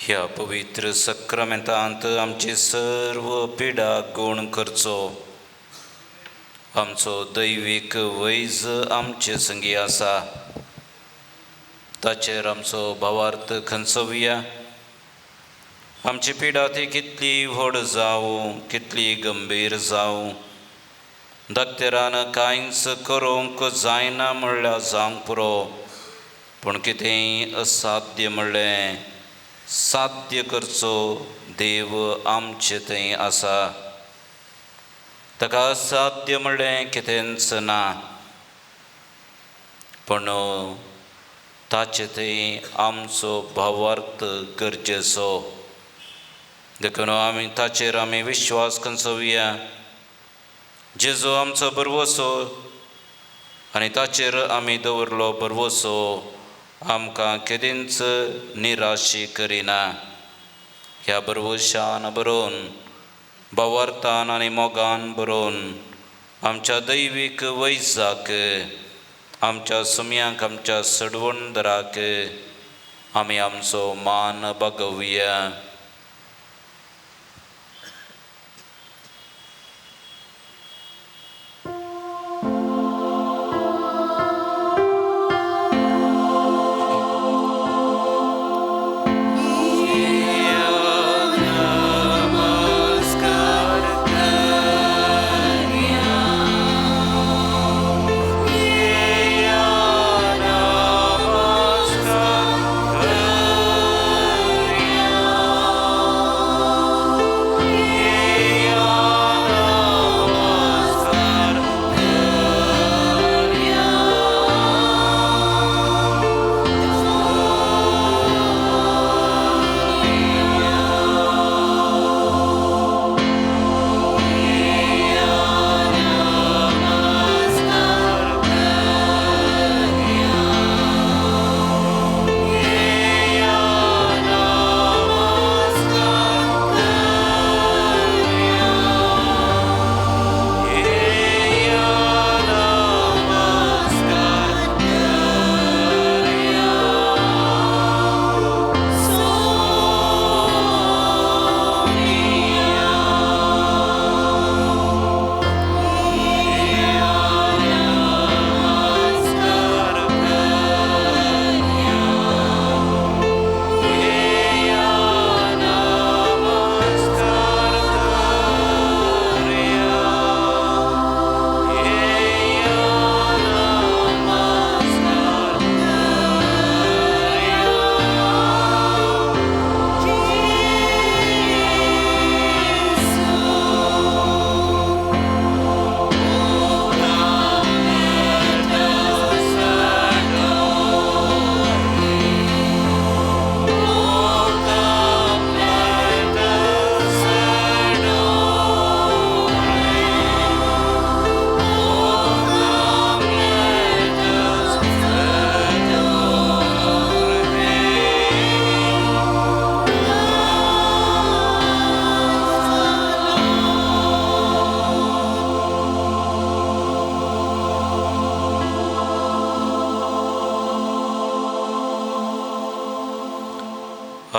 ह्या पवित्र सक्रामेंतांत आमची सर्व पिडा गूण करचो। आमचो दैवीक वैज आमचे संगी आसा, ताचेर आमचो भावार्थ खंचोवया। आमची पिडा ती कितली व्हड जावं, कितली गंभीर जावं, दाक्तेरान कांयच करूंक जायना म्हणल्यार जावंक पुरो, पूण कितेंय असाध्य म्हणलें साध्य करचो देव आमचे थंय आसा। ताका असाध्य म्हणलें कितेंच ना, पूण ताचे थंय आमचो भावार्थ गरजेचो। देखून आमी ताचेर आमी विश्वास खंचोवया। जेजू आमचो भरवसो आनी ताचेर आमी दवरलो भरवसो आमकां केदींच निराशी करिना। ह्या भरवशान बरोवन, भावार्थान आनी मोगान बरोवन आमच्या दैवीक वैजाक, आमच्या सुम्यांक, आमच्या सडवणदाराक आमी आमचो मान बागोवया।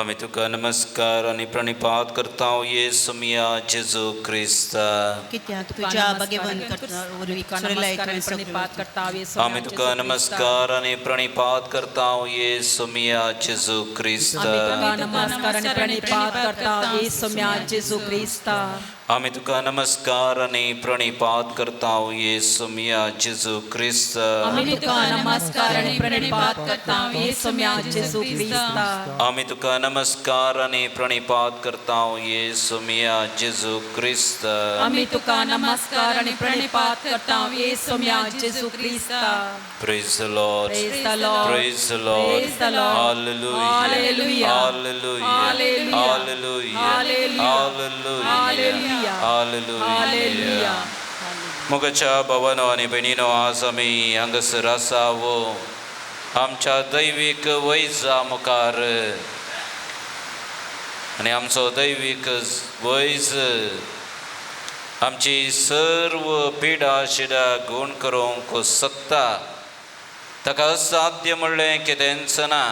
आमी तुका नमस्कार आनी प्रणिपात करता येसू मिया जेजू क्रिस्ता। कित्याक तुज्या भाग्यवंत करता। आमी तुका नमस्कार आनी प्रणिपात करता येसू मिया जेजू क्रिस्ता। नमस्कार आनी प्रणिपात करता येसू मिया जेजू क्रिस्ता। आमी तुका नमस्कार आनी प्रणिपात करता येसू मिया जेजू क्रिस्ता। आमी तुका नमस्कार आनी प्रणिपात करता येसू मिया जेजू क्रिस्ता। आमी तुका नमस्कार आनी प्रणिपात करता येसू मिया जेजू क्रिस्ता। आमी तुका नमस्कार आनी प्रणिपात करता येसू मिया जेजू क्रिस्ता। Praise the Lord. Praise the Lord. Praise the Lord. Praise the Lord. Hallelujah. Hallelujah. Hallelujah. Hallelujah. Hallelujah. Hallelujah. Hallelujah. Hallelujah. मोगाच्या भावानो आनी भयणीनो, आज आमी हांगासर आसाव आमच्या दैवीक वैजा मुखार आनी आमचो दैवीक वैज आमची सर्व पिडा शिडा गूण करूंक शकता। ताका असाध्य म्हणलें कितेंच ना।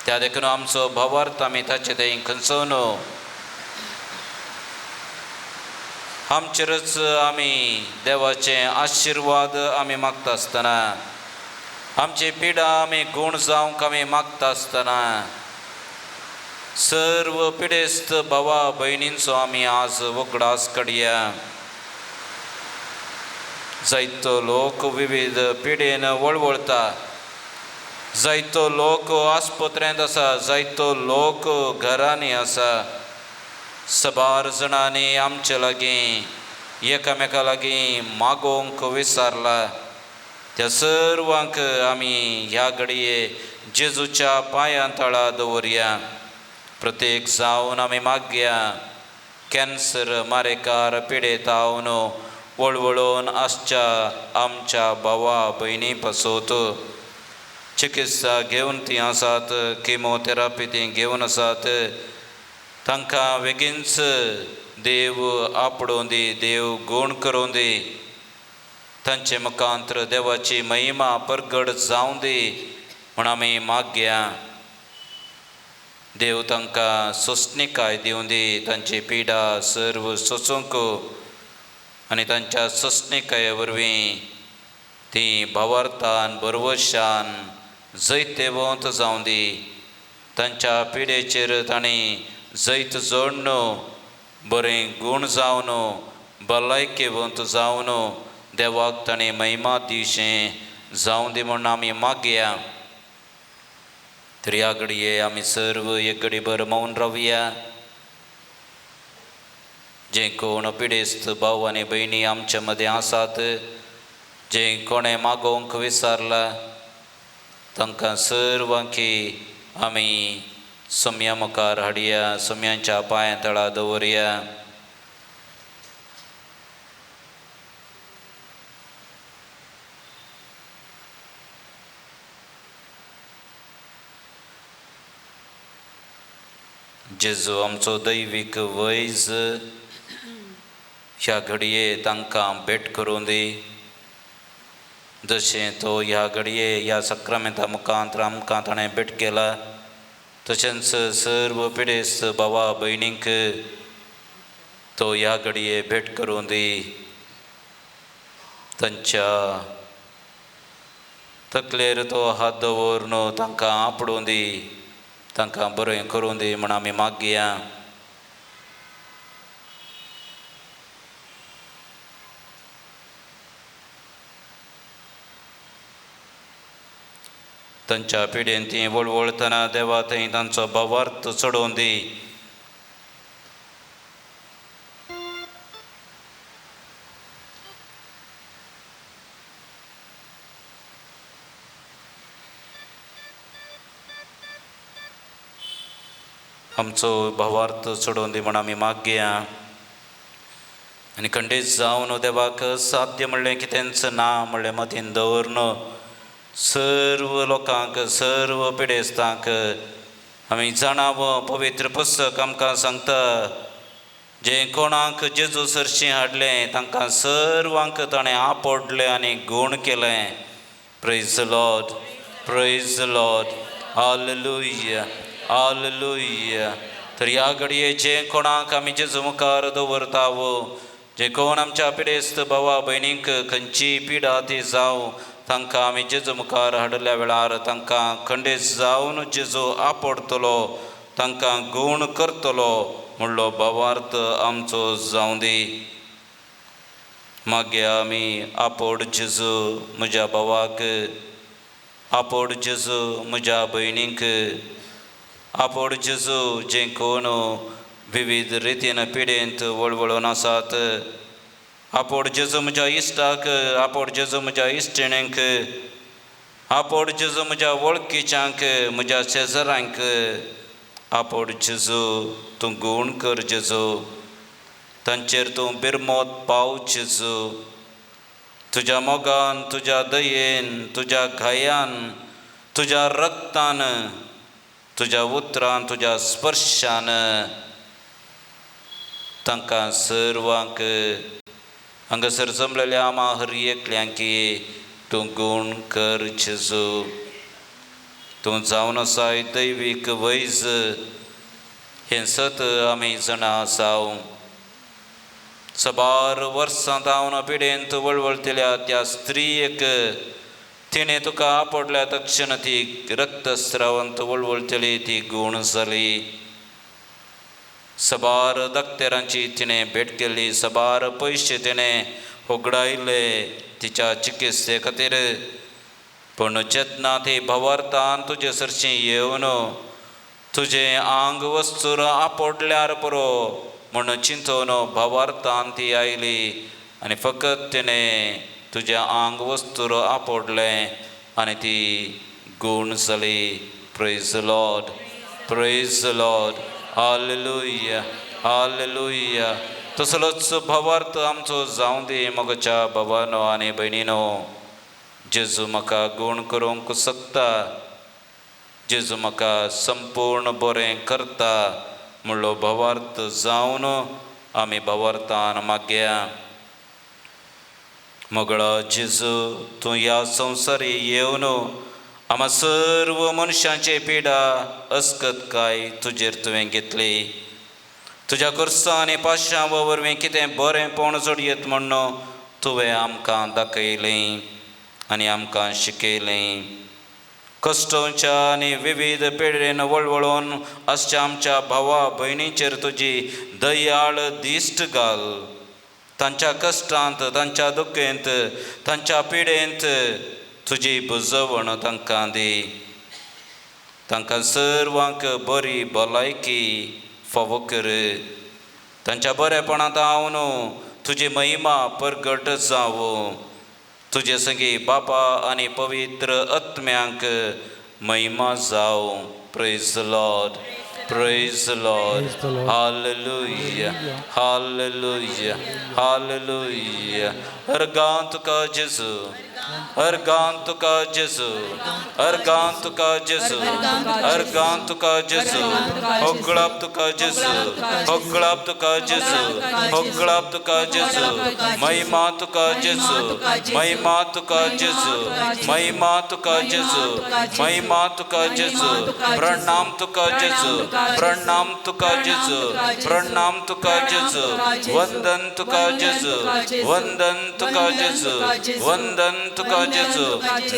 त्या देखून आमचो भावार्थ आमी ताचे थंय खंचोवन आमचेरच आमी देवाचे आशिर्वाद आमी मागता आसतना, आमची पिडा आमी गूण जावंक आमी मागता आसतना सर्व पिडेस्त भावा भयणींचो आमी आज उगडास काडया। जायतो लोक विविध पिडेन वळवळता, जायतो लोक आस्पत्रेंत आसा, जायतो लोक घरांनी आसा। सबार जाणांनी आमचे लागीं एकामेका लागीं मागोवंक विसारला। त्या सर्वांक आमी ह्या घडये जेजूच्या पांयां तळा दवरया। प्रत्येक जावन आमी मागया कॅन्सर मारेकार पिडेतावन वळवळून आसच्या आमच्या भावा भयणी पासत चिकित्सा घेवन ती आसात, किमोथेरापी ती घेवन आसात, तांकां बेगीनच देव आपडोवन दी, देव गूण करूं दी, तांचे मुखांत्र देवाची महिमा परगट जावं दी म्हूण आमी मागया। देव तांकां सोंसणीकाय दिवं दी, तांची पिडा सर्व सोसूंक आनी तांच्या सोंसणीकाये वरवीं ती भावार्थान भरवशान जैतेवंत जावं दी। तांच्या पिडेचेर तांणी जैत जोडन बरें गूण जावन भलायकेवंत जावन देवाक ताणें महिमा दिवचें जावं दी म्हूण आमी मागया। तर ह्या घडये आमी सर्व एक घडीभर मौन रावया। जे कोण पिडेस्त भाव आनी भयणी आमच्या मदें आसात, जे कोणें मागोवंक विसारला, तांकां सर्वांकी आमी सोम्या मुखार हाडया, सोम्यांच्या पांयां तळा दवरया। जेजू आमचो दैवीक वैज ह्या घडये तांकां भेट करूं दी, जशें तो ह्या घडये ह्या सक्रामेंता मुखांत आमकां ताणें भेट केला, तशेंच सर्व पिडेस्त भावा भयणींक तो ह्या घडये भेट करूं दी। तांच्या तकलेर तो हात दवरून तांकां आपडूं दी, तांकां बरें करूं दी म्हूण आमी मागया। तांच्या पिडेन ती वळवळतना देवा थंय तांचो भावार्थ चडोवन दी। आमचो भावार्थ चडोवन दी म्हूण आमी मागया। आनी खंडीत जावन देवाक साध्य म्हणलें कितेंच ना म्हणलें मतीन दवरून सर्व लोकांक सर्व पिडेस्तांक आमी जाणावं पवित्र पुस्तक आमकां सांगता, जे कोणाक जेजू सरशीं हाडलें तांकां सर्वांक ताणें आपडलें आनी गूण केलें। Praise Lord, praise Lord, hallelujah, hallelujah. तर ह्या घडये जे कोणाक आमी जेजू मुखार दवरतावो, जे कोण आमच्या पिडेस्त भावा भयणींक खंयची पिडा ती जावं, तांकां आमी जेजू मुखार हाडल्या वेळार तांकां खंडीत जावन जेजू आपडतलो, तांकां गूण करतलो म्हणलो भावार्थ आमचो जावं दी। मागीर आमी आपोड जेजू म्हज्या भावाक, आपोड जेजू म्हज्या भयणींक, आपोड जेजू जे कोण विविध रितीन पिडेंत वळवळून आसात, आपोड जेजू म्हज्या इश्टाक, आपोड जेजू म्हज्या इश्टिणींक, आपोड जेजू म्हज्या वळखीच्यांक, म्हज्या शेजरांक, आपोड जेजू तूं गूण कर जेजू, तांचेर तूं बिरमोत पाव जेजू, तुज्या मोगान, तुज्या दयेन, तुज्या घायान, तुज्या रक्तान, तुज्या उतरान, तुज्या स्पर्शान तांकां सर्वांक हांगासर जमलेल्या आमा हर एकल्यांकी तूं गूण कर जेजू, तूं जावन आसाय दैवीक वैज हें सत आमी जाणा आसाव. सबार वर्सां जावन पिडेंत वळवळतल्या त्या स्त्रीयेक तिणें तुका आपडल्या तक्षण ती रक्तस्रावंत वळवळतली ती गूण जाली. सबार दक्तेरांची तिणें भेट केली, सबार पयशे तिणें होगडायले तिच्या चिकित्से खातीर. पूण जेन्ना ती भवार्थान तुजे सरशीं येवन तुजें आंग वस्तूर आपडल्यार पुरो म्हूण चिंतून भवार्थान ती आयली आनी फकत तिणें तुजें आंग वस्तूर आपडलें आनी ती गूण जाली. Praise Lord, praise Lord, hallelujah, hallelujah. तसलोच भवार्थ आमचो जावं दी मगच्या भावानो आनी भयणीनो. जेजू म्हाका गूण करूंक शकता, जेजू म्हाका संपूर्ण बरें करता म्हणलो भवार्थ जावन आमी भवार्थान मागया. मोगळा जेजू, तूं ह्या संवसारी येवन आमा सर्व मनशांचे पिडा अस्कतकाय तुजेर तुवें घेतली. तुज्या खुर्सा आनी पाशांवा वरवीं कितें बरेंपण जोडयेत म्हण्ण तुवें आमकां दाखयलें आनी आमकां शिकयलें. कश्टांच्या आनी विविध पेडेन वळवळून आसच्या आमच्या भावा भयणीचेर तुजी दयाळ दिश्ट घाल. तांच्या कश्टांत, तांच्या दुखेंत, तांच्या पिडेंत तुजी बुजवण तांकां दी. तांकां सर्वांक बरी भलायकी फावो कर. तांच्या बरेपणांत हांव तुजी महिमा परगट जावं. तुजे संगी बापा आनी पवित्र आत्म्यांक महिमा जावं. Praise Lord, praise Lord, hallelujah, hallelujah, hallelujah. अर्गां तुका जेजू, अर्गां तुका जेजू, अर्गां तुका जेजू, अर्गां तुका जेजू. होगळाप तुका जेजू, होगळाप तुका जेजू, होगळाप तुका जेजू. महिमा तुका जेजू, महिमा तुका जेजू, महिमा तुका जेजू, महिमा तुका जेजू. प्रणाम तुका जेजू, प्रणाम तुका जेजू, प्रणाम तुका जेजू. वंदन तुका जेजू, वंदन तुका जेजू, वंदन तुका जेजू.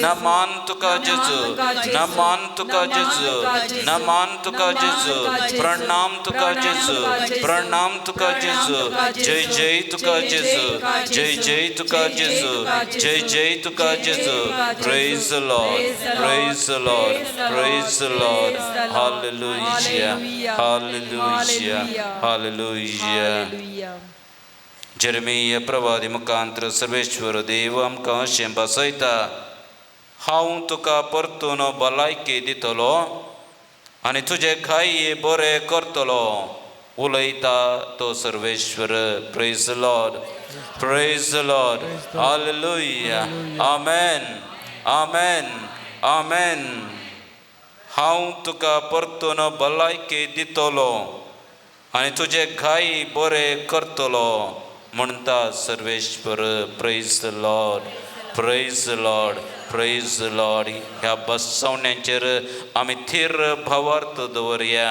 नमान तुका जेजू, नमान तुका जेजू, नमान तुका जेजू. प्रणाम तुका जेजू, प्रणाम तुका जेजू. जय जय तुका जेजू, जय जय तुका जेजू, जय जय तुका जेजू. Praise Lord, praise Lord, praise Lord. Hallelujah, hallelujah, hallelujah. Jeremiah प्रवादी मुखांतर Sarveshwar देव आमकां अशें बसयता, हांव तुका परतून भलायकी दितलो आनी तुजे घाय बरे करतलो, उलयता तो Sarveshwar. Praise Lord, praise Lord, hallelujah, amen, amen, amen. हांव तुका परतून भलायकी दितलो आनी तुजे घाय बरे करतलो म्हणटा Sarveshwar. Praise Lord, praise Lord, praise Lord. ह्या बसवण्यांचेर आमी थीर भावार्थ दवरया.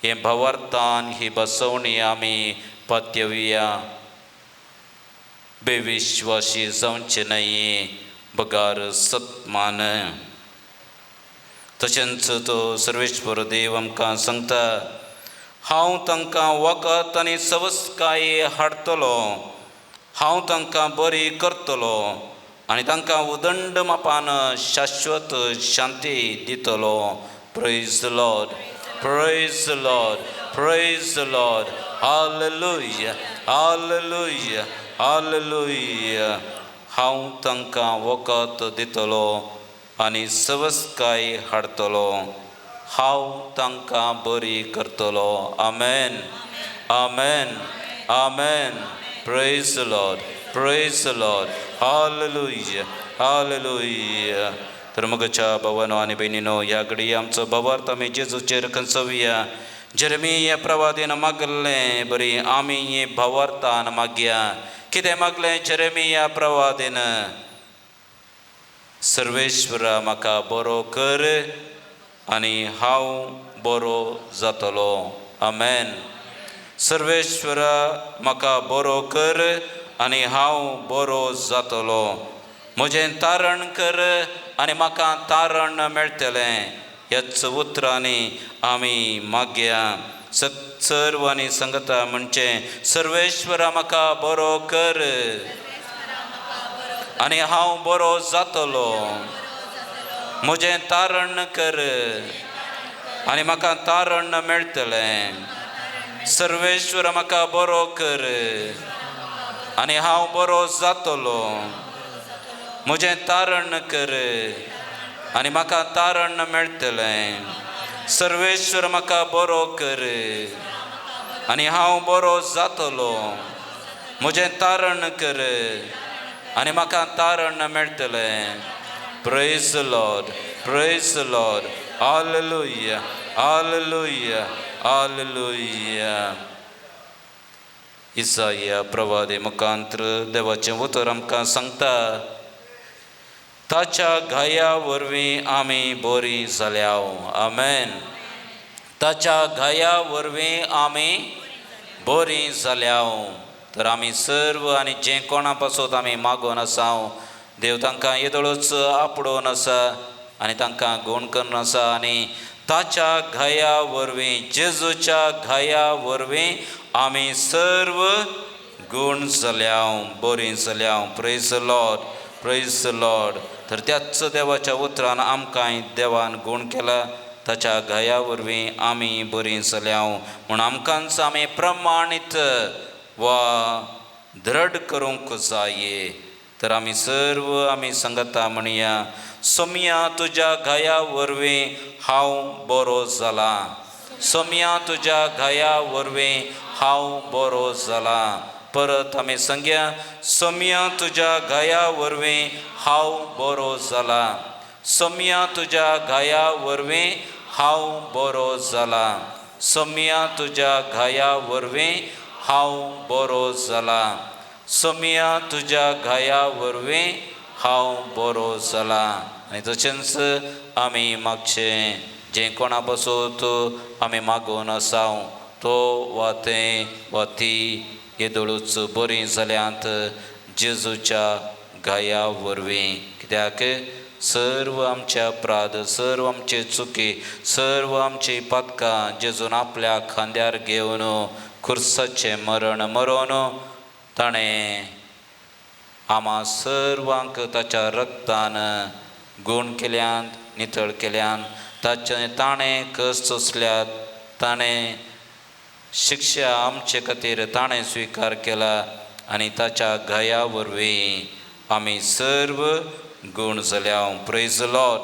हे भावार्थान ही बसवणी आमी पातयेवया. बेविश्वासी जावचे न्हय बगार सत्मान. तशेंच तो सर्वेश्वर देव आमकां सांगता, हांव तांकां वखद आनी सवसकाय हाडटलो, हांव तांकां बरी करतलो आनी तांकां उदंड मापान शाश्वत शांती दितलो. Praise Lord, praise Lord, praise Lord. Hallelujah, hallelujah, hallelujah. हांव तांकां वखद दितलो आनी सवसकाय हाडटलो, हांव तांकां बरी करतलो. Amen, amen, amen. Praise Lord, praise Lord, hallelujah, hallelujah. तर मगच्या भावानो आनी भयणीनो, ह्या घडये आमचो भावार्थ आमी जेजूचेर खंचोवया. जेरेमिया प्रवादीन मागलें बरी आमी भावार्थान मागया. कितें मागलें जेरेमिया प्रवादीन? सर्वेश्वरा म्हाका बरो कर आनी हांव बरो जातलो. आमेन. सर्वेश्वरा म्हाका बरो कर आनी हांव बरो जातलो. म्हजें तारण कर आनी म्हाका तारण मेळटलें. ह्याच उतरांनी आमी मागया. सर्व आनी संगता म्हणचे सर्वेश्वरा म्हाका बरो कर आनी हांव बरो जातलो. म्हजें तारण कर आनी म्हाका तारण मेळटलें. सर्वेश्वर म्हाका बरो कर आनी हांव बरो जातलो. म्हजें तारण कर आनी म्हाका तारण मेळटलें. सर्वेश्वर म्हाका बरो कर आनी हांव बरो जातलो. म्हजें तारण कर आनी म्हाका तारण मेळटलें. Praise the Lord, praise the Lord, hallelujah, hallelujah, hallelujah. Isaiah प्रवादी मुखांत्र देवाचें उतर आमकां सांगता, ताच्या घाया वरवीं आमी बरीं जाल्या. आमेन. ताच्या घाया वरवीं आमी बरीं जाल्या. तर आमी सर्व आनी जें कोणा पासत आमी मागोन आसा, देव तांकां येदोळच आपडोवन आसा आनी तांकां गूण करून आसा. आनी ताच्या घाया वरवीं, जेजूच्या घाया वरवीं आमी सर्व गूण जाल्या, बरीं जाल्या. Praise the Lord, praise the Lord. तर त्याच देवाच्या उतरान आमकांय देवान गूण केला. ताच्या घाया वरवीं आमी बरीं जाल्या म्हूण आमकांच आमी प्रमाणीत वा दृढ करूंक जाये. तर आमी सर्व आमी सांगता म्हणया, सोमया तुज्या घाया वरवीं हांव बरो जाला. सोमया तुज्या घाया वरवीं हांव बरो जाला. परत आमी सांगया, सोमया तुज्या घाया वरवीं हांव बरो जाला. सोमया तुज्या घाया वरवीं हांव बरो जाला. सोमया तुज्या घाया वरवीं हांव बरो जाला. सोमया तुज्या घाया वरवीं हांव बरो जाला. आनी तशेंच आमी मागचें जें कोणा पासत आमी मागोवन आसा तो वा तें वा ती येदोळूच बरीं जाल्यांत जेजूच्या घाया वरवीं. कित्याक सर्व आमचे अपराध, सर्व आमचे चुकी, सर्व आमची पातकां जेजून आपल्या खांद्यार घेवन खुर्साचें मरण मरोन ताणें आमा सर्वांक ताच्या रक्तान गूण केल्यात, नितळ केल्यान. ताचे ताणें कस सोंसल्यात, ताणें शिक्षा आमचे खातीर ताणें स्विकार केला आनी ताच्या घाया वरवीं आमी सर्व गूण जाल्या. Praise the Lord,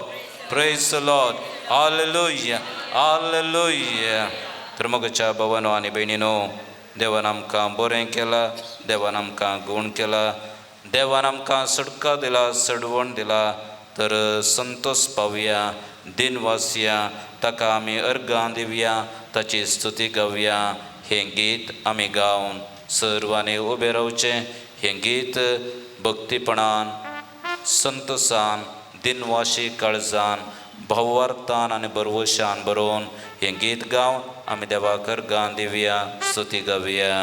praise the Lord, hallelujah, hallelujah. तर मोगाच्या भावानो आनी भयणीनो, देवान आमकां बरें केलां, देवान आमकां गूण केला, देवान आमकां सडका दिला, सडवण दिला. तर संतोष पावया, दिनवासया, ताका आमी अर्गां दिवया, ताची स्तुती गावया. हें गीत आमी गावन सर्वांनी उबें रावचें. हें गीत भक्तीपणान, संतोषान, दिनवाशी काळजान, भावार्थान आनी बरवशान बरोवन हें गीत गावन आमी देवाक अर्गां दिवया, स्तुती गावया.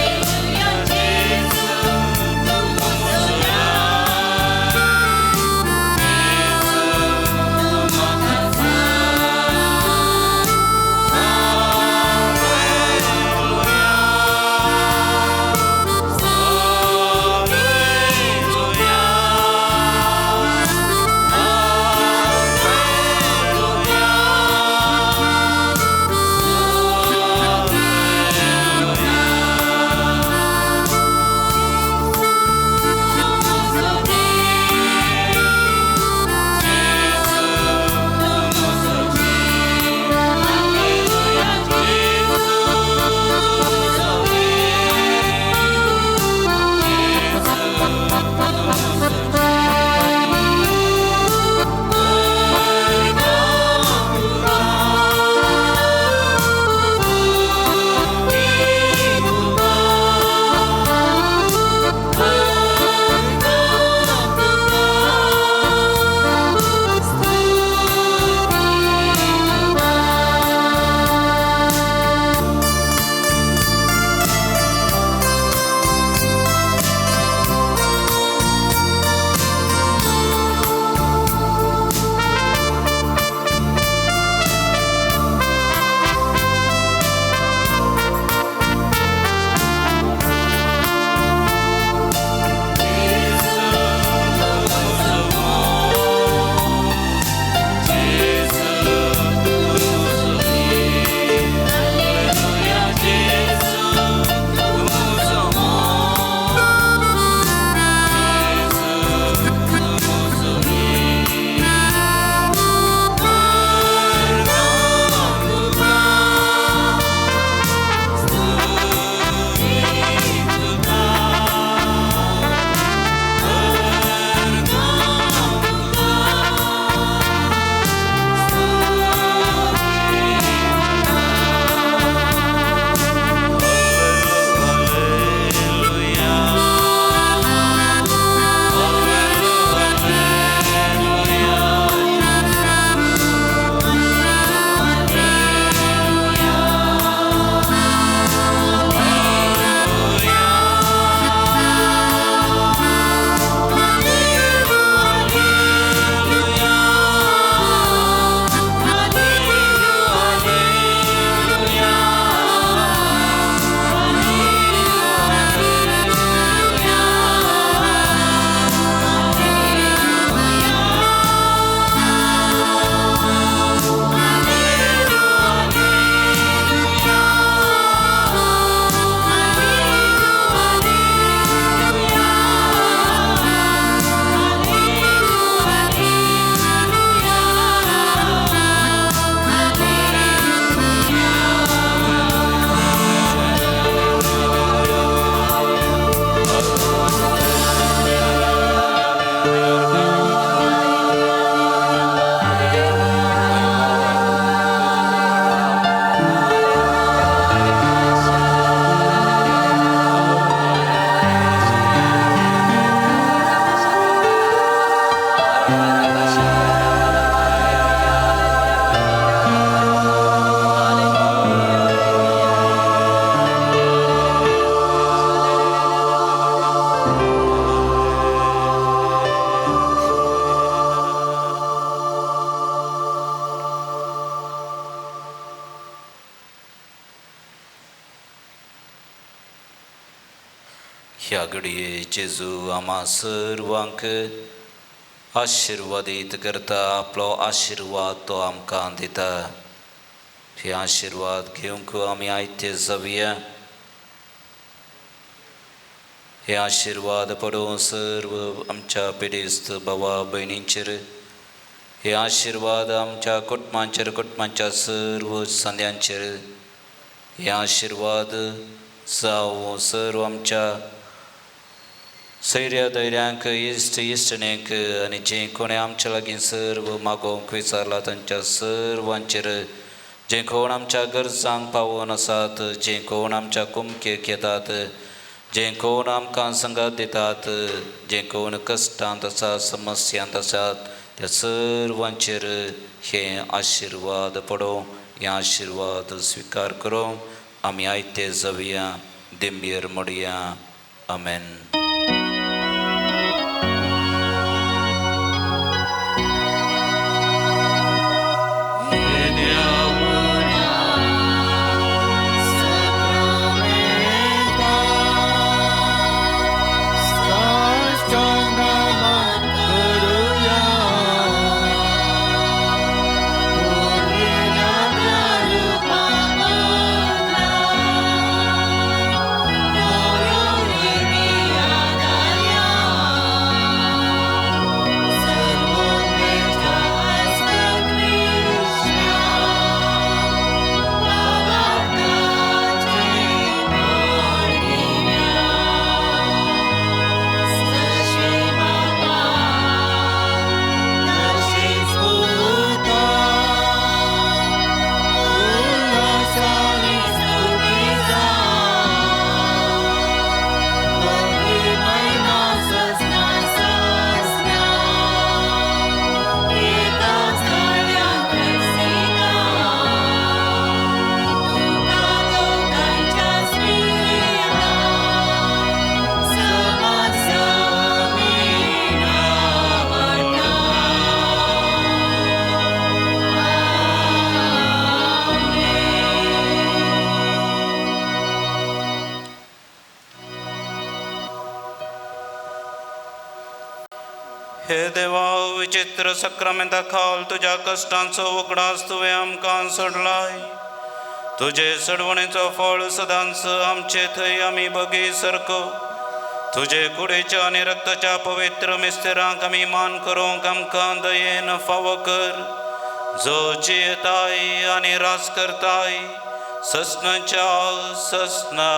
Hallelujah, Jesus, ह्या घडये जेजू आमा सर्वांक आशिर्वादीत करता. आपलो आशिर्वाद तो आमकां दिता. हे आशिर्वाद घेवंक आमी आयते जावया. हे आशिर्वाद पडूं सर्व आमच्या पिडेस्त भावा भयणींचेर. हे आशिर्वाद आमच्या कुटुंबांचेर, कुटुंबाच्या सर्व संद्यांचेर. हे आशिर्वाद जावं सर्व आमच्या सैर्या धैर्यांक, इश्ट इश्टणेक आनी जे कोणें आमच्या लागीं सर्व मागोवंक विचारला तांच्या सर्वांचेर. जे कोण आमच्या गरजांक पावोवन आसात, जे कोण आमच्या कुमकेक येतात, जे कोण आमकां संगात दितात, जे कोण कश्टांत आसात, समस्यांत आसात, त्या सर्वांचेर हे आशिर्वाद पडों. हे आशिर्वाद स्विकार करूं आमी आयते जावया. दिंबेर मोडया. आमेन. हे देवा, विचित्र सक्रामेंता खाल तुज्या कश्टांचो उगडास तुवें आमकां सोडलाय. तुजे सडवणेचो फळ सदांच आमचे थंय आमी बगी सारको. तुजे कुडीच्या आनी रक्ताच्या पवित्र मिस्तेरांक आमी मान करूंक आमकां दयेन फावो कर. जो जियेताय आनी राज करताय ससनाच्या ससना.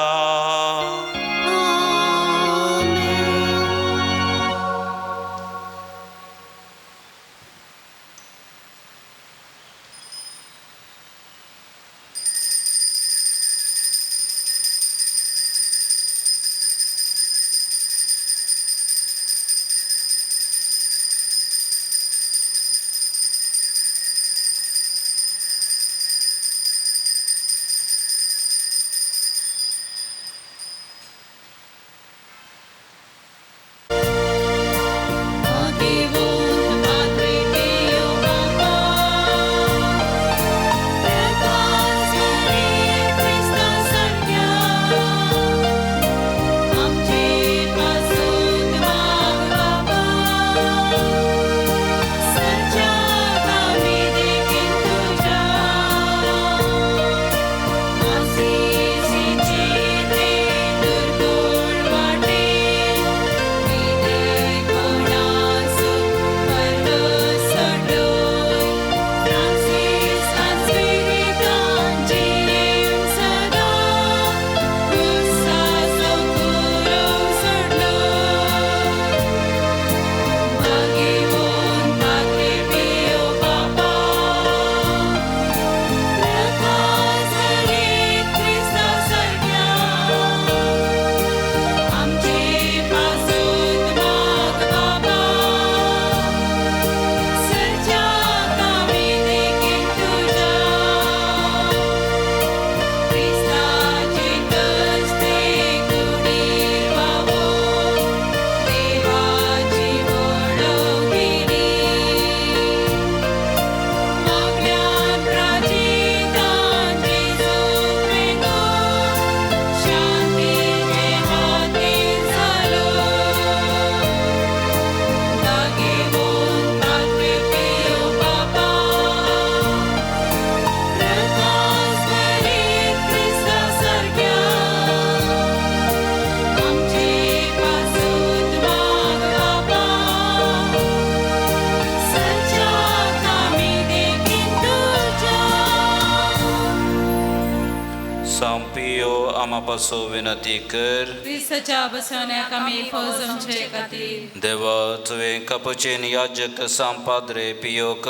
आमा पासो विनंती कर। क्रिस्ताच्या बसवण्याक आमी फौज आमचे खातीर। देवा तुवें कपचेन याजक सांपाद्रे पियोक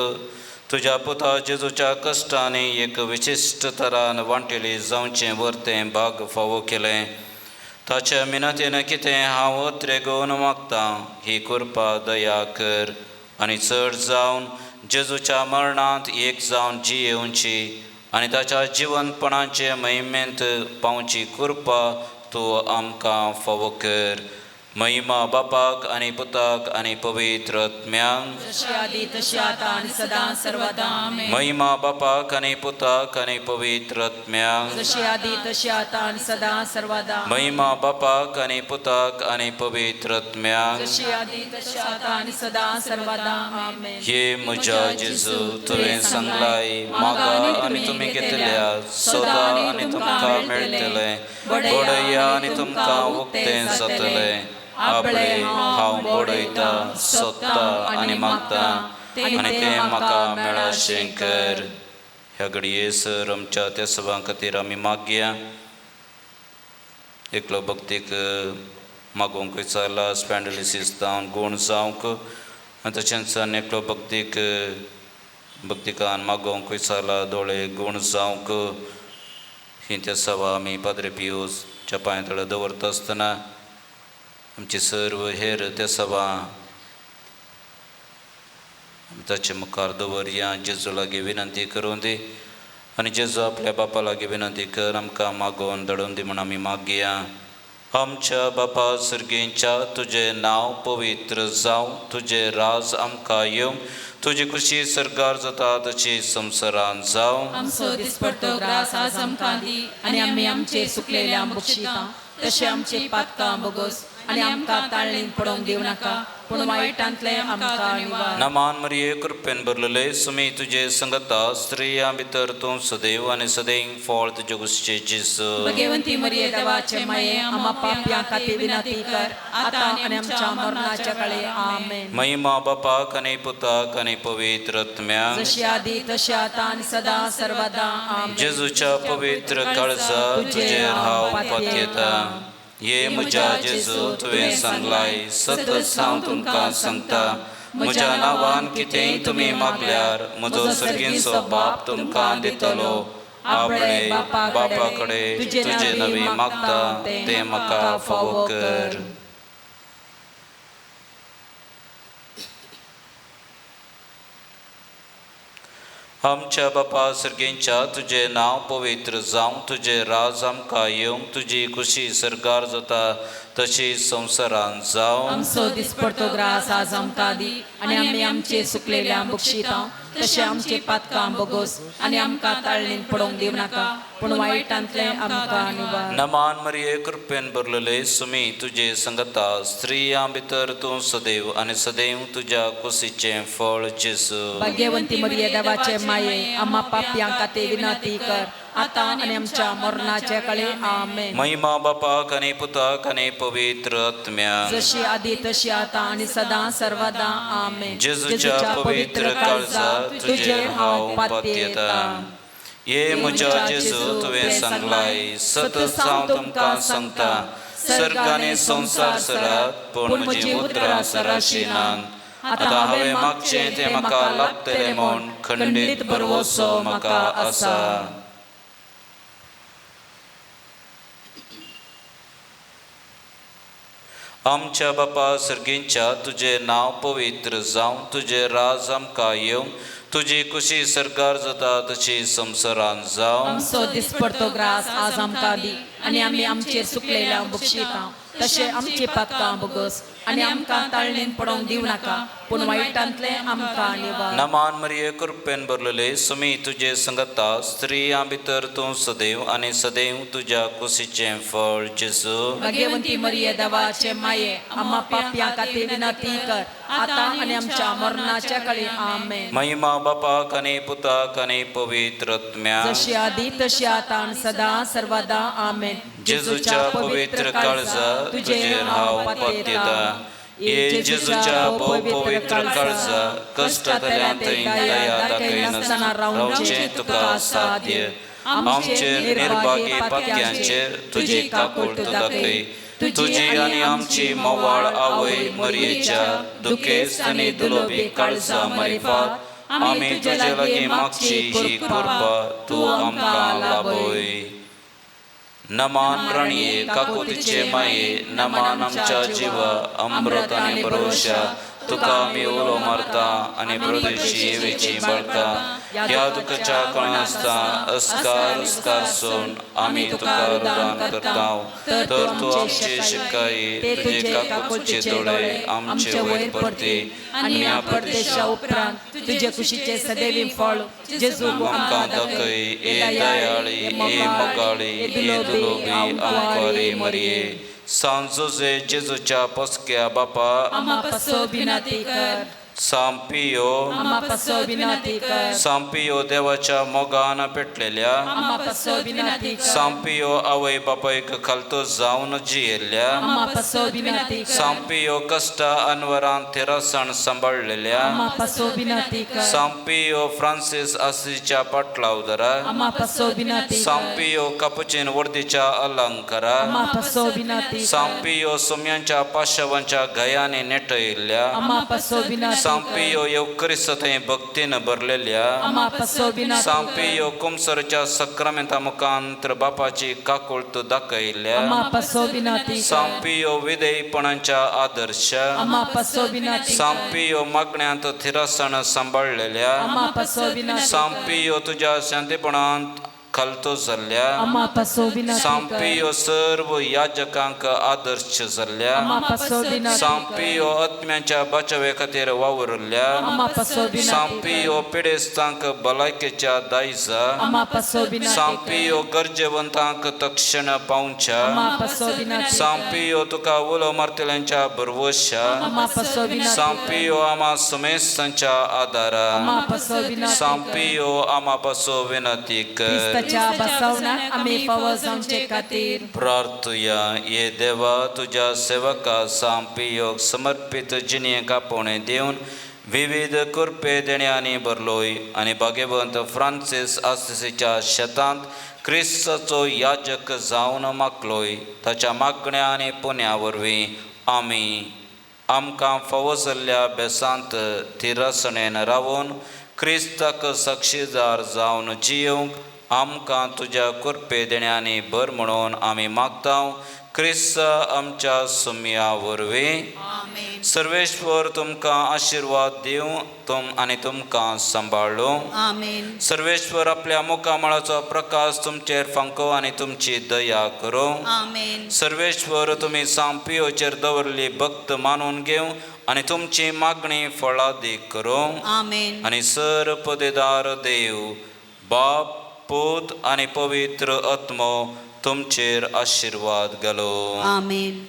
तुज्या पुता जेजूच्या कश्टांनी एक विशिश्ट तरान वांटेली जावचें वर्तें भाग फावो केलें। ताच्या मिनतेन कितें हांव अत्रेगोवन मागतां ही कृपा दया कर आनी चड जावन जेजूच्या मरणांत एक जावन जियेवची आनी ताच्या जिवनपणाचे महिमेंत पावची कृपा तूं आमकां फावो कर। महिमा बापाक आनी पुताक आनी पवित्र आत्म्यांक। जशी आदी तशी आता आणि सदा सर्वदा आमेन। महिमा बापाक आनी पुताक आनी पवित्र आत्म्यांक। जशी आदी तशी आता आणि सदा सर्वदा। महिमा बापाक आनी पुताक आनी पवित्र आत्म्यांक। जशी आदी तशी आता आणि सदा सर्वदा आमेन। हे म्हज्या जेजू तुवें सांगलाय मागा आनी तुमी घेतल्या सोदा आनी तुमकां मेळटलें बडया आनी तुमकां उक्तें जातलें। आपले हांव बडयता सोदता आनी मागता आनी तें म्हाका मेळाशें कर। ह्या घडये सर आमच्या त्या सभां खातीर आमी मागया। एकलो भक्तीक मागोवंक विचारला स्पॅन्डलिसीस जावन गूण जावंक आनी तशेंच आनी एकलो भक्तीक भक्तिकान मागोवंक विचारला दोळे गूण जावंक। ही त्या सभा आमी पाद्रे पियोसच्या पांया तळा दवरता आसतना आमची सर्व हेर त्या सभा ताचे मुखार दवरया। जेजू लागीं विनंती करूं दी आनी जेजू आपल्या बापा लागीं विनंती कर आमकां मागोवन धाडून दी म्हूण आमी मागया। आमच्या बापा सर्गींच्या तुजें नांव पवित्र जावं, तुजें राज आमकां येवं, तुजी खुशी सर्गार जाता तशी संवसारांत जावं। आमचो दिसपडतो ग्रास आज आमकां दी आनी आमी आमचे सुकलेल्या बक्षिता तशें आमचे पातकां बोगोस आनी आमकां ताळणीन पडोवंक दिवं नाका पूण वायटांतलें आमकां निवार। नमान मरिये कृपेन भरलेले सुमी तुजे संगता स्त्रियां भितर तूं सदैव आनी सदैव फळ तुजे कुशीचे जेजू। भगवंती मरिये देवाचे माये आमा पापयां खातीर विनंती कर आतां आनी आमच्या मरणाच्या काळे आमेन। महिमा बापाक आनी पुताक आनी पवित्र आत्म्याक। जशी आदी तशी आतां आनी सदा सर्वदा आमेन। जेजूच्या पवित्र काळजा तुजेर हांव पातयेता। हे म्हज्या जेजू तुवें सांगलाय सतत हांव तुमकां सांगता म्हज्या नांवान कितेंय तुमी मागल्यार म्हजो सर्गींचो बाप तुमकां दितलो। आपणे बापा कडेन तुजे नवी मागता तें म्हाका फावो कर। आमच्या बापा सर्गींच्या तुजें नांव पवित्र जावं, तुजें राज आमकां येवं, तुजी खुशी सर्गार जाता तशी संवसारांत जावं। आमचो दिसपडतो ग्रास आज आमकां दी आनी आमी आमचे सुकलेल्या बक्षिता तशें आमचे पातकां बोगोस आनी आमकां ताळणीन पडोवंक दिवं नाका पूण वायटांतलें आमकां निवार। नमान मरिये कृपेन भरलेले सुमी तुजे संगता स्त्रियां भितर तूं सदैव आनी सदैव तुज्या कुशीचें फळ जेजू। भाग्यवंती मरिये देवाचे माये आमा पापयां खातीर विनंती कर आतां आनी आमच्या मरणाच्या काळे आमेन। महिमा बापाक आनी पुताक आनी पवित्र आत्म्याक। जशी आदी तशी आतां आनी सदा सर्वदा आमेन। जेजूच्या पवित्र काळजा तुजेर हांव पातयेता। हे म्हज्या जेजू तुवें सांगलाय सतत हांव तुमकां सांगता सर्ग आनी संवसार सरात पूण म्हजीं उतरां सराशी नात। आतां हांवें मागचें तें म्हाका लाभतलें म्हूण खंडीत भरवसो म्हाका आसा। आमच्या बापा सर्गींच्या तुजें नांव पवित्र जावं, तुजें राज आमकां येवं, तुजी खुशी सर्गार जाता तशी संवसारांत जावं। आमचो दिसपडतो ग्रास आज आमकां दी आनी आमी आमचे सुकलेल्या बक्षिता तशें आमचे पातकां बोगोस आनी आमकां ताळणीन पडोवंक दिवं नाका पूण वायटांतलें आमकां निवार। नमान मरिये कृपेन भरलेले सुमी तुजे संगता स्त्रियां भितर तूं सदैव आनी सदैव तुज्या कुशीचें फळ जेजू। भाग्यवंती मरिये देवाचे माये आमा पापयां खातीर विनंती कर आतां आनी आमच्या मरणाच्या काळे आमेन। महिमा बापाक आनी पुताक आनी पवित्र आत्म्याक। जशी आदी तशी आतां आनी सदा सर्वदा आमेन। जेजूच्या पवित्र काळजा तुजेर हांव पातयेता। हे जेजूच्या पवित्र काळजा कश्टांतल्यान थंय दया दाखयनासतना रावचें तुका साध्य। आमचेर निर्भागी पातक्यांचेर तुजी काकूळट दाखय. तुजी आनी आमची मोवाळ आवय मरयेच्या दुखेस्त आनी दुलोबी काळजा मारिफात आमी तुजे लागीं मागची ही कृपा तूं आमकां लाभय. नमान राणये काकुतीचे माये, नमान आमच्या जिवा अमृत आनी भरोशा, तुका आमी उलो मारता आनी प्रदेशी येवेची बळका ह्या दुःखाच्या कळासता अस्कार अस्कार सोन आमी तुका रुदान करता. तर तूं आमचे शिकाई तुजे काकुतीचे दोळे आमचे वयर परती आनी ह्या परदेशा उपरांत तुजे कुशीचे सदैवी फळ जेजू आमकां दाखय. ए दयाळी, ए मोगाळी, ए दुलोबी आमकारे मरये. सांत जोजे जेजूच्या पसक्या बापा, आमा पासो विनंती कर. सांपियो, आमा पासो विनंती कर. सांपियो देवाच्या मोगान पेटलेल्या, आमा पासो विनंती कर. सांपियो आवय बापायक खालतो जावन जियेल्ल्या, आमा पासो विनंती कर. सांपियो कश्टा अनवरान थिरासण सांबाळलेल्या, आमा पासो विनंती कर. सांपियो फ्रांसीस आसीच्या पाटलावदरा, आमा पासो विनंती कर. सांपियो कपुचीन वर्दीच्या अलंकारा, आमा पासो विनंती कर. सांपियो सुम्यांच्या पाशावांच्या गयाने नेटयल्ल्या, आमा पासो विनंती कर. सांपियो येवक्रिस्त थंय भक्तीन भरलेल्या, आमा पासो विनंती कर. सांपियो कुमसरच्या सक्रामेंता मुखांत बापाची काकुळट दाखयल्ल्या, आमा पासो विनंती कर. सांपियो विधेयपणाच्या आदर्श, आमा पासो विनंती कर. सांपियो मागण्यांत थिरासण सांबाळलेल्या, आमा पासो विनंती कर. सांपियो तुज्या शांतीपणांत खालतो जाल्ल्या, आमा पासो विनंती कर. सांपियो सर्व याजकांक आदर्श जाल्ल्या, आमा पासो विनंती कर. सांपियो आत्म्यांच्या बचावे खातीर वावुरल्या, आमा पासो विनंती कर. सांपियो पिडेस्तांक भलायकेच्या दायजा, आमा पासो विनंती कर. सांपियो गरजेवंतांक तक्षण पावच्या, आमा पासो विनंती कर. सांपियो तुका उलो मारतल्यांच्या भरवशा, आमा पासो विनंती कर. सांपियो आमा सुमेस्तांच्या आदारा, आमा पासो विनंती कर. सांपियो आमा पासो विनंती कर. क्रिस्ताच्या बसवणाक आमी फावो जावचे खातीर प्रार्थुया. ये देवा, तुज्या सेवका सांपियोग समर्पित जिणेक आपोवणें दिवन विविध कृपे देण्यांनी भरलोय आनी भाग्यवंत फ्रांसीस आसिसीच्या शेतांत क्रिस्ताचो याजक जावन मागलोय. ताच्या मागण्या आनी पुण्या वरवीं आमी आमकां फावो जाल्ल्या बेसांत थिरसणेन रावून क्रिस्ताक साक्षीदार जावन जियोवंक आमकां तुज्या कृपे देण्यांनी भर म्हणून आमी मागता, क्रिस्त आमच्या सुमया वरवीं. सर्वेश्वर तुमकां आशिर्वाद दिवं तुम आनी तुमकां सांबाळूं. आमेन. सर्वेश्वर आपल्या मुखामळाचो प्रकाश तुमचेर फांको आनी तुमची दया करूं. आमेन. सर्वेश्वर तुमी सांपियोचेर दवरली भक्त मानून घेवं आनी तुमची मागणी फळादीक करूं. आमेन. आनी सर पदेदार देव बाप, पूत आनी पवित्र आत्मो तुमचेर आशिर्वाद घालो. आमेन.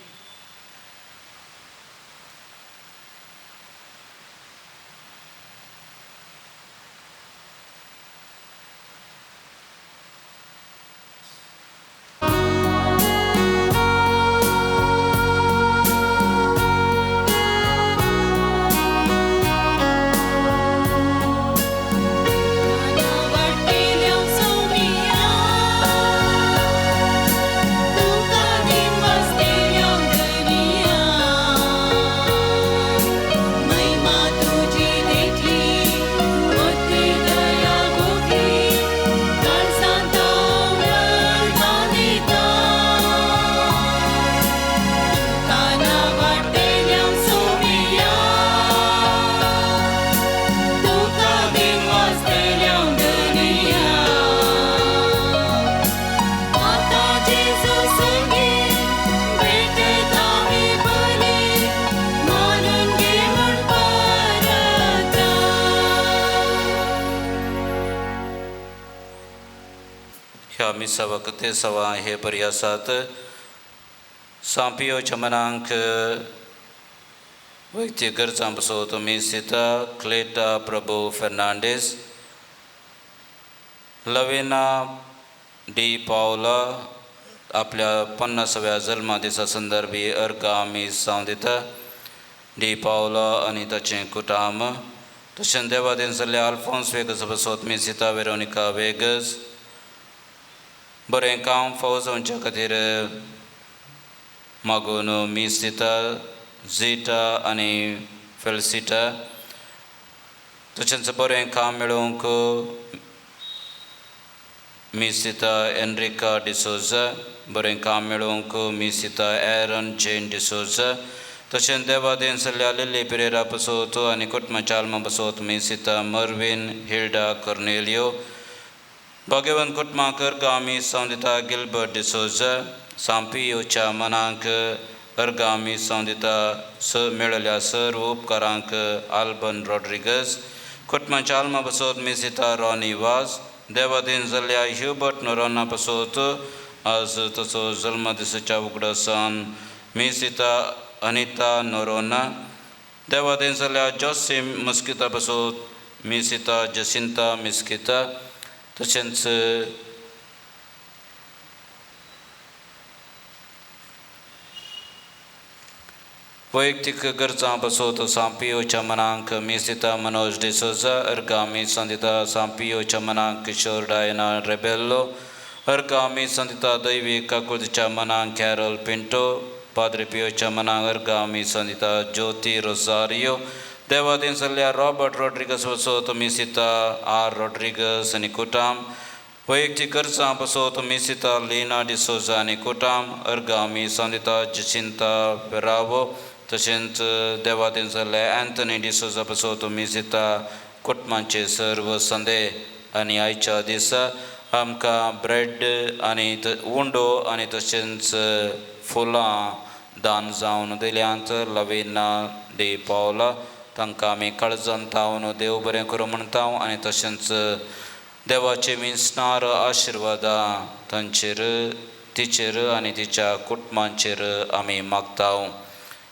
ह्या मिसावाक ते सवा हे बरी आसात. सांपियोच्या मनांक वैयक्तीक गरजां पासत तुमी सीता क्लेटा प्रभू फेर्नांडीस, लविना डी पावला आपल्या 50व्या जल्मा दिसा संदर्भी अर्घ आमी जावन दिता. डी पावला आनी ताचें कुटाम. तशेंच देवादीन जाल्ल्या आल्फोन्स वेगस पासत मी सीता वेरोनिका वेगस, बरें काम फावो जावच्या खातीर मागून मीस दिता झिटा आनी फेलसिटा। तशेंच बरें काम मेळोवंक मीस दिता एनरिका डिसोजा, बरें काम मेळोवंक मीस दिता एरन जेन डिसोजा। तशेंच देवादेन सल्ल्या लिल्ली पिरेरा बसोत आनी कुटुंबाच्या आल्मा बसोत मीस दिता मर्वीन हिल्डा कर्नेलियो। भाग्यवंत कुटुंबाक अर्गामी जावन दिता गिलबर्ट डिसोजा। सांपियोच्या मनाक अर्गामी जावन दिता मेळिल्ल्या सर्व उपकारांक आल्बन रॉड्रिगस। कुटुंबाच्या आल्मा बसोत मीस दिता रॉनी वाज। देवादीन जाल्ल्या ह्युबर्ट नोरोना बसोत आज तसो जल्मदिसाच्या उगडासान मीस दिता अनिता नोरोना। देवादीन जाल्ल्या जोसीम मस्किता बसोत मीस दिता जसिंता मिस्किता। तशेंच वैयक्तीक गरजां बसोत सांपियोच्या मनांक मीस दिता मनोज डिसोजा। अर्गामी संदिता सांपियोच्या मनांक किशोर डायना रेबेल्लो। अर्गामी संदिता दैवी काकुळतीच्या मनांक कॅरल पिंटो। पाद्रे पियोच्या मनांक अर्गामी संदिता ज्योती रोजारियो। देवादीन जाल्ल्या रॉबर्ट रॉड्रिगस बसोत मीस दिता आर रॉड्रिगस आनी कुटाम। वैयक्तीक गरजां बसोत मीस दिता लिना डिसोजा आनी कुटाम। अर्गामी संदिता जसिंता पेरावो। तशेंच देवादीन जाल्ल्या एंथनी डिसोजा बसोत मीस दिता कुटुंबाचे सर्व संदे। आनी आयच्या दिसा आमकां ब्रेड आनी उंडो आनी तशेंच फुलां दान जावन दिल्यांत लवीना डी पावला तांकां आमी काळजान तावन देव बरें करूं म्हणटा आनी तशेंच देवाचे मिन्सनार आशिर्वादां तांचेर तिचेर आनी तिच्या कुटुंबांचेर आमी मागता।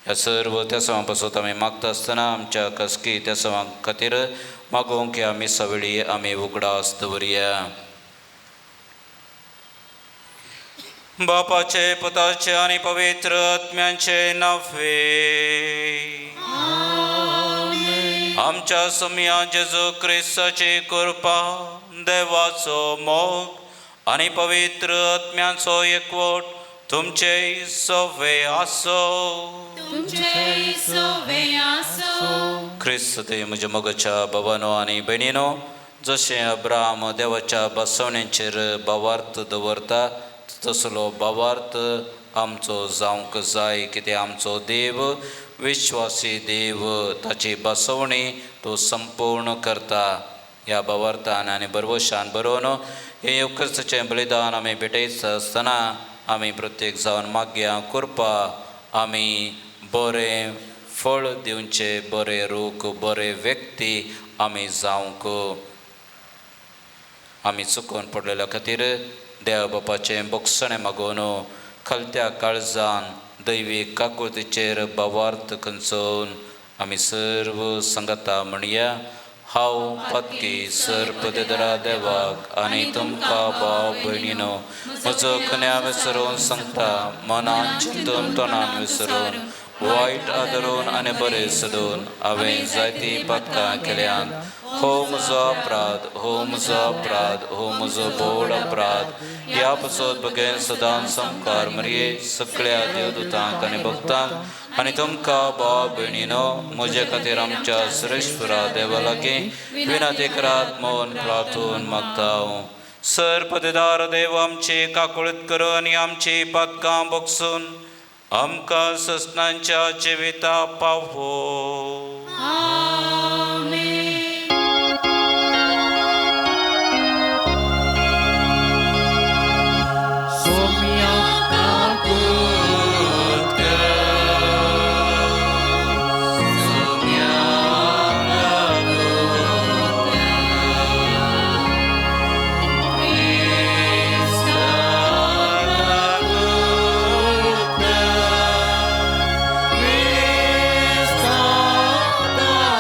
ह्या सर्व त्या पासत आमी मागता आसतना आमच्या खासगी त्या खातीर मागोवंक ह्या मिसा वेळी आमी उगडास दवरया। बापाचे पुताचे आनी पवित्र आत्म्यांचे नावे आमच्या सोम्या जेजू क्रिस्ताची कृपा, देवाचो मोग आनी पवित्र आत्म्यांचो एकवट तुमचे सोवे आसो। तुमचे सोवे आसो। क्रिस्त ते म्हज्या मोगाच्या भावानो आनी भयणीनो, जशें अब्राम देवाच्या बसवण्यांचेर भावार्थ दवरता तसलो भावार्थ आमचो जावंक जाय। कितें आमचो देव विश्वासी देव, ताची बसवणी तो संपूर्ण करता। ह्या भावार्थान आनी बरवशान बरोवन हें येवक्रिस्ताचें बलिदान आमी भेटयता आसतना आमी प्रत्येक जावन मागया कृपा आमी बरें फळ दिवचें, बरें रूख, बरे व्यक्ती आमी जावंक। आमी चुकोवन पडलेल्या खातीर देव बापाचें बोगसणें मागोवन खलत्या काळजान दैवी काकुळतीचेर भावार्थ खंचोवन आमी सर्व संगता म्हणया। हांव पातकी सर्पदेदरा देवाक आनी तुमकां भाव भयणीनो म्हजो खन्या विसरून सांगता, मनान चिंतून तोंडान विसरून वायट आदरून आनी बरें सोदून हांवें जायतीं पातकां केल्यांत। हो म्हजो अपराध, हो म्हजो अपराध, हो म्हजो बोड अपराध। ह्या पासत बगेन सदांच संकार मरये सगळ्या देवदूतांक आनी भक्तांक आनी तुमकां भाव भयणीनो म्हजे खातीर आमच्या सुरेश्वरा देवा लागीं विनंती करात म्हूण प्रार्थून मागता। सर्पदेदार देव आमची काकुळत करू आनी आमची पातकां बोगसून आमकां ससनांच्या जिविता पावो। Stop.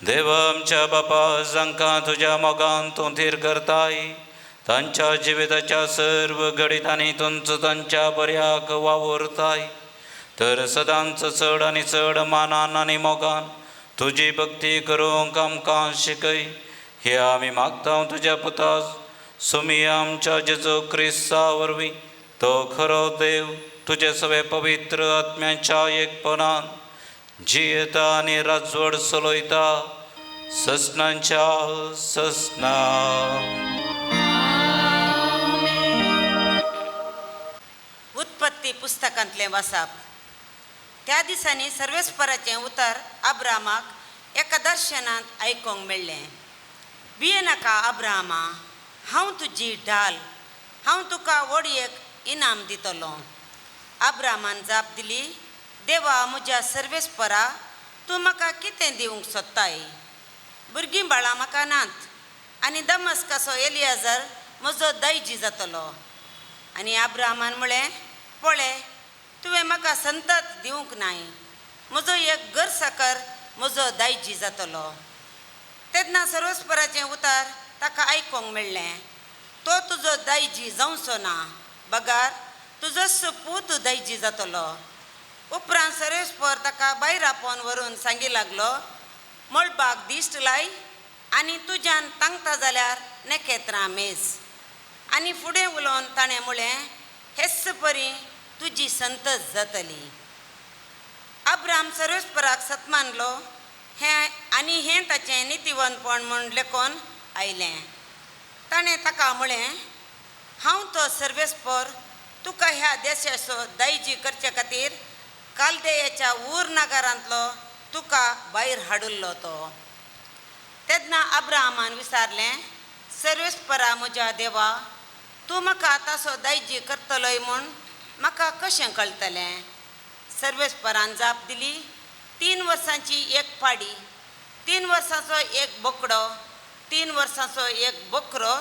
देव आमच्या बापा, जांकां तुज्या मोगान तूं थीर करताय, तांच्या जिविताच्या सर्व घडितांनी तुमचो तांच्या बऱ्याक वावुरताय, तर सदांच चड आनी चड मानान आनी मोगान तुजी भक्ती करूंक आमकां शिकय। हे आमी मागता तुज्या पुता सुमी आमच्या जेजू क्रिस्ता वरवीं, तो खरो देव तुजे सगळे पवित्र आत्म्याच्या एकपणान जियेता आनी राजवड चलयता ससनांच्या ससना। उत्पत्ती पुस्तकांतलें वाचप। त्या दिसांनी सर्वेस्पराचें उतर अब्रामाक एका दर्शनांत आयकूंक मेळ्ळें। भियेनाका अब्रामा, हांव तुजी ढाल, हांव तुका व्हड एक इनाम दितलो। अब्रामान जाप दिली, देवा म्हज्या सर्वेस्परा, तूं म्हाका कितें दिवंक सोदताय? भुरगीं बाळां म्हाका नात आनी दमस्काचो एलियाजर म्हजो दायजी जातलो। आनी अब्रामान म्हळें, पळय, तुवें म्हाका संतत दिवंक नाय, म्हजो एक गरसाकर म्हजो दायजी जातलो। तेन्ना सर्वेस्पराचें उतर ताका आयकूंक मेळ्ळें, तो तुजो दायजी जावचो ना, बगार तुजोच पूत दायजी जातलो। उपरांत सर्वेस्पर ताका भायर आपोवन व्हरून सांगी लागलो, मळबाक दिश्ट लाय आनी तुज्यान तांकता जाल्यार नखेत्रां मेज। आनी फुडें उलोवन ताणें म्हळें, हेच परी तुजी संतत जातली। अब्राम सर्वेस्पराक सत्मानलो हें आनी हें ताचें नितिवंतपण म्हूण लेखून आयलें। ताणें ताका म्हळें, हांव तो सर्वेस्पर, तुका ह्या देशाचो दायजी करचे खातीर कालदेयाच्या ऊर नगरांतलो तुका भायर हाडिल्लो तो। तेन्ना अब्राहमान विचारलें, सर्वेस्परा म्हज्या देवा, तूं म्हाका ताचो दायजी करतलोय म्हूण म्हाका कशें कळटलें? सर्वेस्परान जाप दिली, 3 वर्सांची एक पाडी, 3 वर्सांचो एक बोकडो, 3 वर्सांचो एक बोकरो,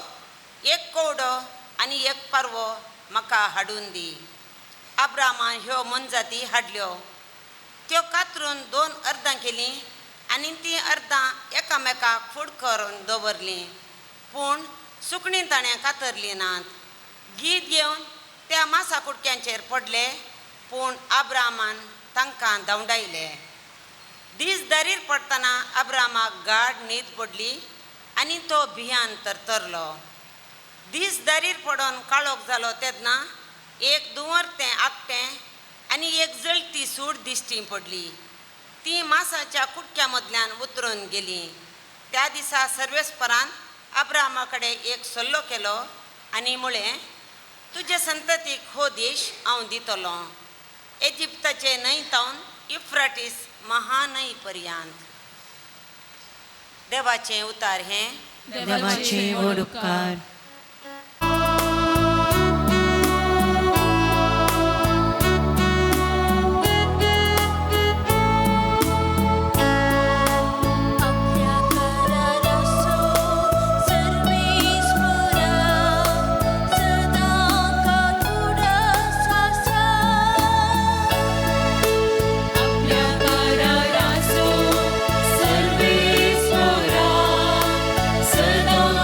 एक कोवडो आनी एक पारवो म्हाका हाडून दी। अब्रामान ह्यो मोनजाती हाडल्यो, त्यो कातरून 2 अर्दां केलीं आनी तीं अर्दां एकामेकाक फूड करून दवरलीं, पूण सुकणीं ताणें कातरलीं नात। गीत घेवन त्या मासा कुडक्यांचेर पडले, पूण अब्रामान तांकां धांवडायले। दीस दारीर पडटना अब्रामाक गाढ न्हीद पडली आनी तो भियान तरतरलो। दीस दारीर पडून काळोख जालो तेन्ना एक दुवरतें आकटें आनी एक जळती सूड दिश्टी पडली। ती मासाच्या कुडक्या मदल्यान उतरून गेली। त्या दिसा सर्वेस्परान अब्रामा कडेन एक सल्लो केलो आनी म्हळें, तुजे संततीक हो देश हांव दितलो, इजिप्ताचे न्हंय तावन युफ्राटीस महान्हंय पर्यंत। देवाचें उतार हें। देवाचे व्हड उपकार। Sudam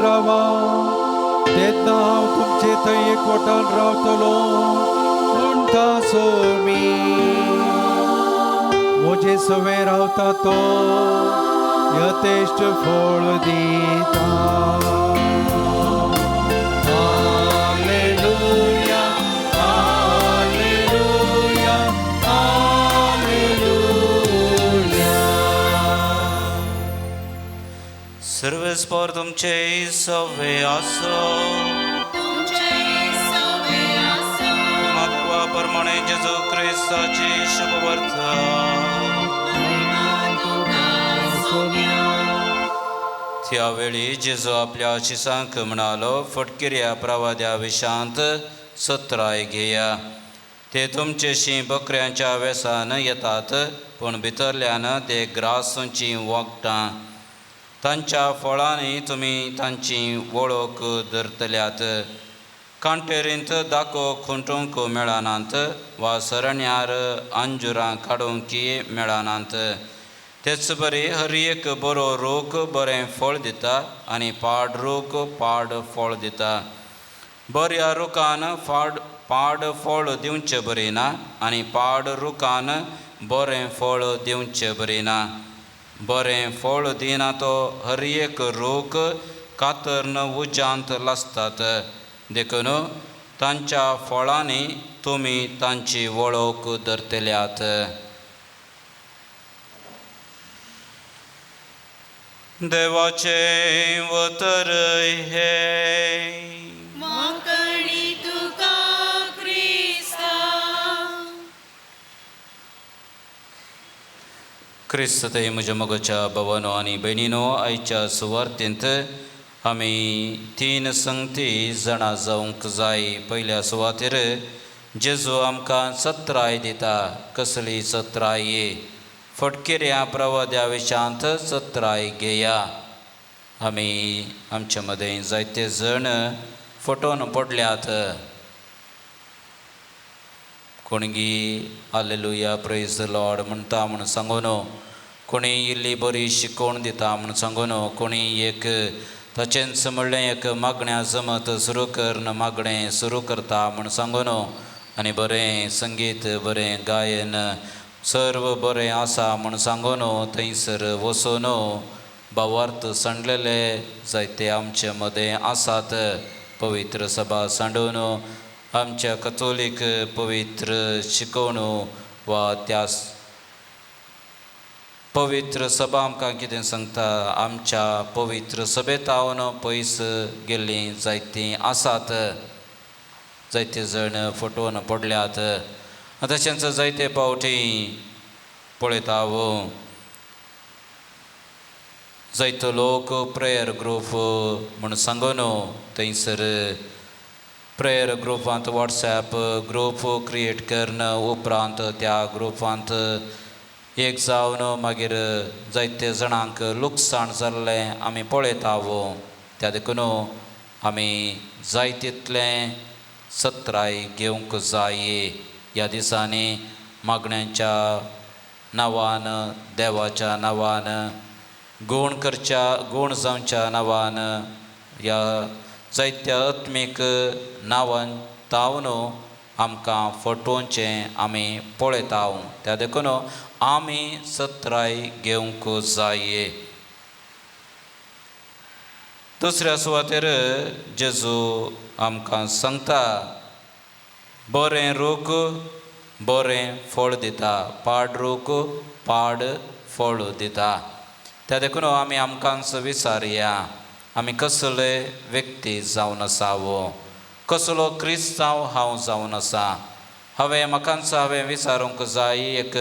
रावा, तेन्ना हांव तुमचे थंय एकवटान रावतलो म्हणटा सोमी। म्हजे सवें रावता तो यथेश्ट फळ दिता। Hallelujah, hallelujah, hallelujah. सर्वेस्पर तुमचे सवे आसो। देवा प्रमाणे जेजू क्रिस्ताची शुभवार्ता। त्यावेळी जेजू आपल्या शिसांक म्हणालो, फटकिऱ्या प्रवाद्या विशांत सत्राय घेया। ते तुमचेशी बकऱ्यांच्या वेसान येतात, पूण भितरल्यान ते ग्रासूंची वखदां। तांच्या फळांनी तुमी तांची वळख धरतल्यात। कांटेरींत दाको खुंटूंक मेळनात वा सरण्यार अंजुरां काडूंक मेळनात। तेच बरी हर एक बरो रोख बरें फळ दिता आनी पाड रोख पाड फळ दिता। बऱ्या रुखान पाड फळ दिवचें बरें ना आनी पाड रुखान बरें फळ दिवचें बरें ना। बरें फळ दिना तो हर एक रोख कातरन उज्यांत लासतात। देखून तांच्या फळांनी तुमी तांची वळख धरतल्यात। देवाचें उतर हें। मागणी तुका क्रिस्ता। क्रिस्त ते म्हज्या मोगाच्या भवनो आनी भयणीनो, आयच्या सुवार्तेंत आमी तीन संगती जाणा जावंक जाय। पयल्या सुवातेर जेजू आमकां सत्राय दिता। कसली सत्राय? फटकिऱ्या प्रवाद्या विशांत सत्राय घेया। आमी आमचे मदें जायते जण फटोवन पडल्यात। कोणगी हालेलुया प्रेज the Lord म्हणटा म्हूण सांगून, कोणी इल्ली बरी शिकोवण दिता म्हूण सांगून, कोणी एक ताचेंच म्हणलें एक मागण्या जमत सुरू करून मागणें सुरू करता म्हूण सांगून, आनी बरें संगीत बरें गायन सर्व बरें आसा म्हूण सांगून थंयसर वचून भावार्थ सांडलेले जायते आमचे मदें आसात। पवित्र सभा सांडून आमच्या कथोलीक पवित्र शिकोवण वा त्या पवित्र सभा आमकां कितें सांगता, आमच्या पवित्र सभेतावन पयस गेल्लीं जायतीं आसात। जायते जण फटोवन पडल्यात। तशेंच जायते पावटी पळयता हांव जायतो लोक प्रेयर ग्रूप म्हूण सांगून थंयसर प्रेयर ग्रुपांत वॉट्सॅप ग्रूप क्रिएट करून उपरांत त्या ग्रुपांत एक जावन मागीर जायते जाणांक लुकसाण जाल्लें आमी पळयता। त्या देखून आमी जाय तितलें सत्राय घेवंक जाय। ह्या दिसांनी मागण्यांच्या नांवान, देवाच्या नांवान, गूण करच्या गूण जावच्या नांवान, ह्या जायत्या आत्मीक नांवान तावन आमकां फटोवचें आमी पळयता। त्या देखून आमी सत्राय घेवंक जाय। दुसऱ्या सुवातेर जेजू आमकां सांगता, बरें रूख बरें फळ दिता, पाड रूख पाड फळ दिता। त्या देखून आमी आमकांच विचारया, आमी कसले व्यक्ती जावन आसा वो, कसलो क्रिस्तांव हांव जावन आसा। हांवें म्हाकांच हांवें विचारूंक जाय, एक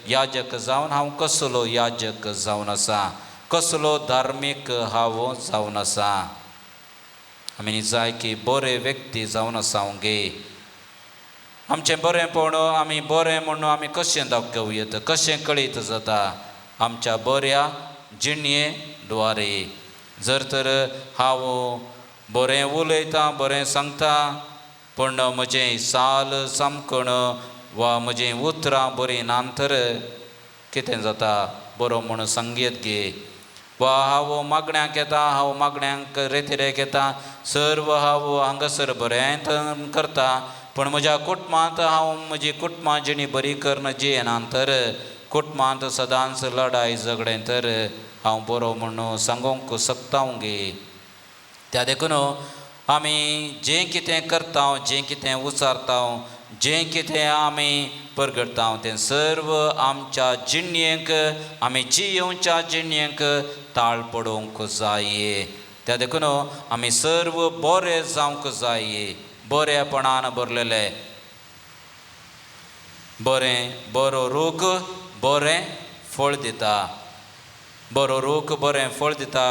याजक जावन हांव कसलो याजक जावन आसा, कसलो धार्मीक हांव जावन आसा। आमी जाय की बरे व्यक्ती जावन आसा गे। आमचें बरेंपण आमी बरें म्हणून आमी कशें दाखोवं येता, कशें कळीत जाता आमच्या बऱ्या जिणये द्वारे। जर तर हांव बरें उलयतां, बरें सांगता, पूण म्हजें साल सामकण वा म्हजीं उतरां बरीं ना तर कितें जाता, बरो म्हूण सांगयत गे। वा हांव मागण्यांक येता, हांव मागण्यांक रेतिरेक येता, सर्व हांव हांगासर बरें करता, पूण म्हज्या कुटुंबांत हांव म्हजी कुटुंबां जिणी बरी करून जियेना तर कुटुंबांत सदांच लडाय झगडें तर हांव बरो म्हणून सांगूंक शकता गे. त्या देखून आमी जें कितें करता, जें कितें उचारता, जें कितें आमी परगटता तें सर्व आमच्या जिणयेक, आमी जियेवच्या जिणयेक ताळ पडोवंक जाय. त्या देखून आमी सर्व बरे जावंक जाय, बरेपणान भरलेले, बरें बरो रूख बरें फळ दिता, बरो रूख बरें फळ दिता.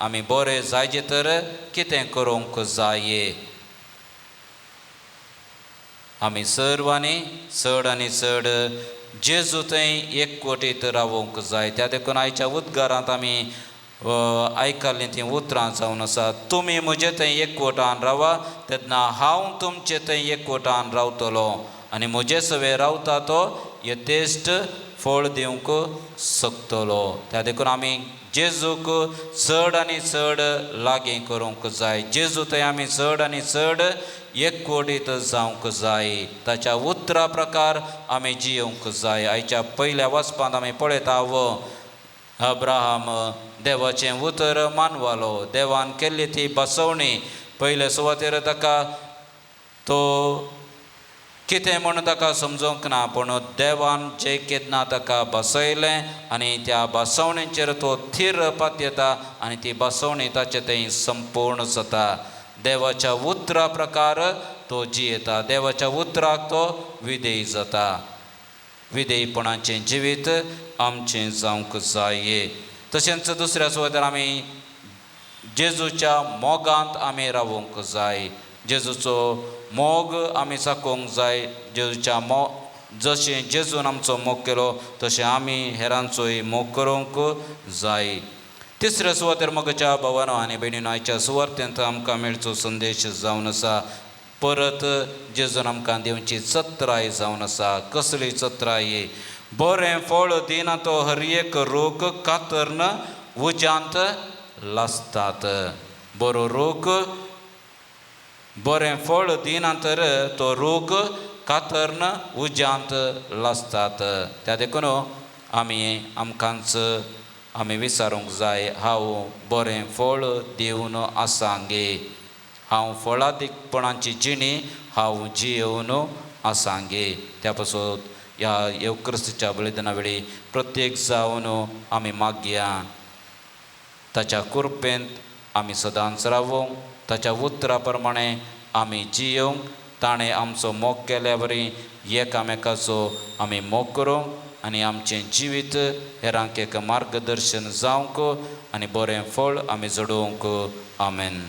आमी बरें जायचे तर कितें करूंक जाय? आमी सर्वांनी चड आनी चड जेजू थंय एकवटीत रावोंक जाय. त्या देखून आयच्या उद्गारांत आमी आयकल्लीं तीं उतरां जावन आसा, तुमी म्हजे थंय एकवटान रावा तेन्ना हांव तुमचे थंय एकवटान रावतलो आनी म्हजे सवे रावता तो यथेश्ट फळ दिवंक शकतलो. त्या देखून आमी जेजूक चड आनी चड लागीं करूंक जाय, जेजू थंय आमी चड आनी चड एकवटीत जावंक जाय, ताच्या उतरा प्रकार आमी जियोवंक जाय. आयच्या पयल्या वाचपांत आमी पळयता व अब्राहम देवाचें उतर मानवालो, देवान केल्ली ती बसवणी पयले सुवातेर ताका तो कितें म्हूण ताका समजूंक ना, पूण देवान जें केन्ना ताका बसयलें आनी त्या बसवणेचेर तो थीर पातयेता आनी ती बसवणी ताचे थंय संपूर्ण जाता. देवाच्या उतरा प्रकार तो जियेता, देवाच्या उतराक तो विधेय जाता. विधेयपणाचें जिवीत आमचें जावंक जाय. तशेंच दुसऱ्या सुवातेर आमी जेजूच्या मोगांत आमी रावूंक जाय, जेजूचो मोग आमी चाकोवंक जाय. जेजूच्या जशें जेजून आमचो मोग केलो तशें आमी हेरांचोय मोग करूंक जाय. तिसऱ्या सुवातेर मोगाच्या भावानो आनी भयणीनो, आयच्या सुवार्तेंत आमकां मेळचो संदेश जावन आसा, परत जेजून आमकां दिवची चत्राय जावन आसा. कसली चत्राय? बरें फळ दिना तो हर एक रूख कातरन उज्यांत लासतात. बरो रूख बरें फळ दिना तर तो रूख कातरन उज्यांत लासतात. त्या देखून आमी आमकांच आमी विचारूंक जाय, हांव बरें फळ दिवन आसांगे, हांव फळादीकपणाची जिणी हांव जियेवन आसांगे. त्या पासून ह्या येवक्रिस्तीच्या बलिदाना वेळी प्रत्येक जावन आमी मागया, ताच्या कृपेंत आमी सदांच रावूंक, ताच्या उतरा प्रमाणे आमी जियोवंक, ताणें आमचो मोग केल्या वरी एकामेकाचो आमी मोग करूंक आनी आमचें जिवीत हेरांक एक मार्गदर्शन जावंक आनी बरें फळ आमी जोडोवंक. आमेन.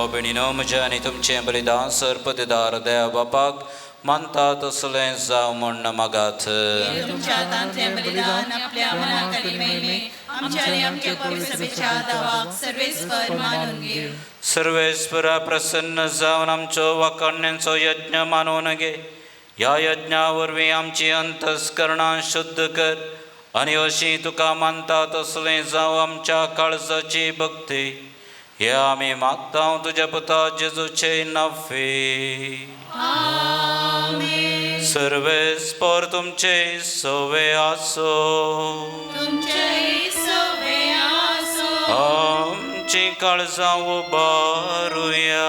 भयणीनो, म्हजें आनी तुमचें बलिदान सर्पदेदार दया बापाक मानता तसलें जावं म्हूण मागात. तुमच्या हातांतलें बलिदान आपल्या मनाक आनी महिमे आमच्या आनी आमच्या पवित्र दावाक सर्वेस्पर मानून घे. सर्वेस्परा प्रसन्न जावन आमचो वाखाणण्यांचो यज्ञ मानून घे. ह्या यज्ञा वरवीं आमची अंतस्करणां शुद्ध कर आनी अशी तुका मानता तसलें जावं आमच्या काळजाची भक्ती. हे आमी मागता तुज्या पुता जेजूचे नाफे. सर्वेस्पर तुमचे सवे आसो. आमची काळजां उबारुया.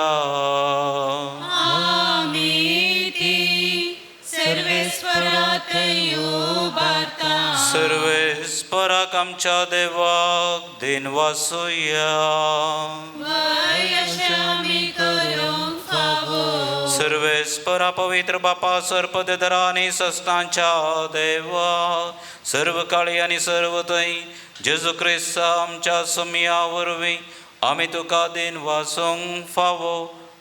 सर्वेस्पराक आमच्या देवाक दिन वासुया. सर्वेस्परा पवित्र बापा सर्पदेधरा आनी सस्तांच्या देवा सर्व काळी आनी सर्व थंय जेजू क्रिस्ता आमच्या सुमया वरवीं आमी तुका दिन वासूंक फावो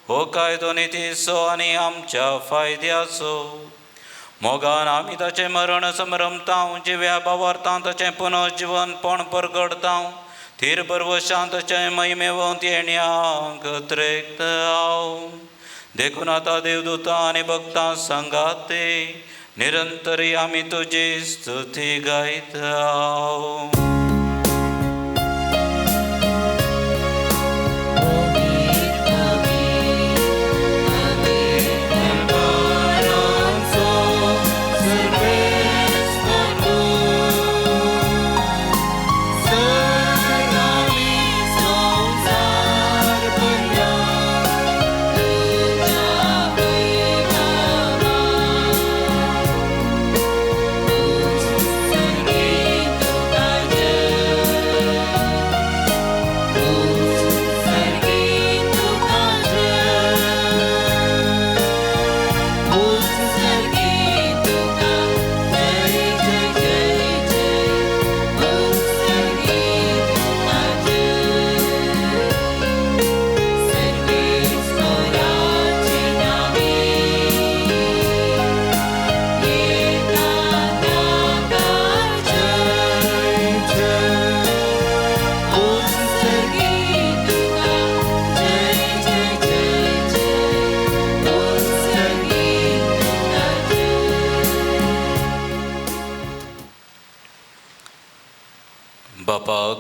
हो कायदो नितीचो आनी आमच्या फायद्याचो. मोगान आमी ताचें मरण समरमतांव, जिव्या बावार्थां ताचें पुनर्जिवनपण परगडतांव, थीर बरवशान ताचें महिमेवंत येण्याक त्रेकतांव. देखून आतां देवदूतां आनी भक्तां सांगाते निरंतरी आमी तुजी स्तुती गायतांव.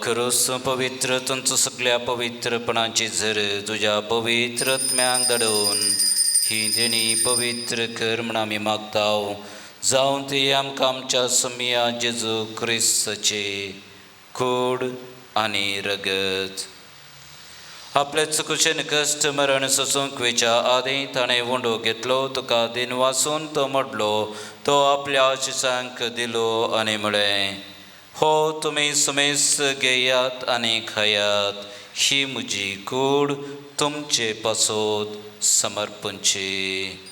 क्रूस पवित्र तुमचो सगळ्या पवित्रपणाची झर तुज्या पवित्र आत्म्यांक धाडून ही देणी पवित्र कर म्हण आमी मागताव. जावं ती आमकां आमच्या समिया जेजू क्रिस्ताची कूड आनी रगत. आपले चुकुशेन कश्ट मरण सोसूंक वेच्या आदीं ताणें उंडो घेतलो, तुका दिन वासून तो मोडलो, तो आपल्या शिसांक दिलो आनी म्हळें, हो तुमी सुमेस घेयात आनी खायात, ही म्हजी कूड तुमचे पासत समर्पणची.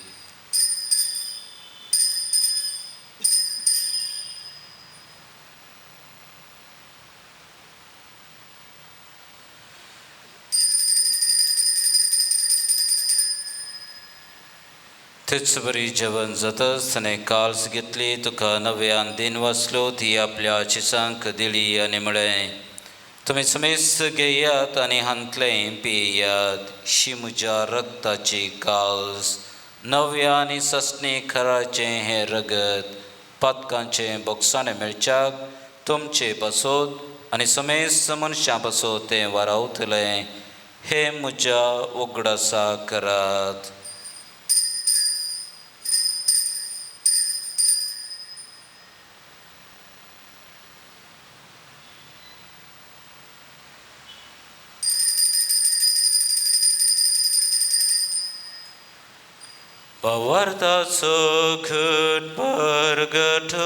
तेच बरी जेवण जातच ताणें काल्स घेतली, तुका नव्यान दिन वाचलो, ती आपल्या शिसांक दिली आनी म्हळें, तुमी समेस घेयात आनी हांतलें पियात, ही म्हज्या रक्ताची काल्स, नव्या आनी ससणी खराचें हें रगत पातकांचें बोगसाणें मेळच्याक तुमचे पासत आनी समेस मनशां पासत तें वारावतलें. हें म्हज्या उगडासा करात. भावार्थाचो घट परगटुया.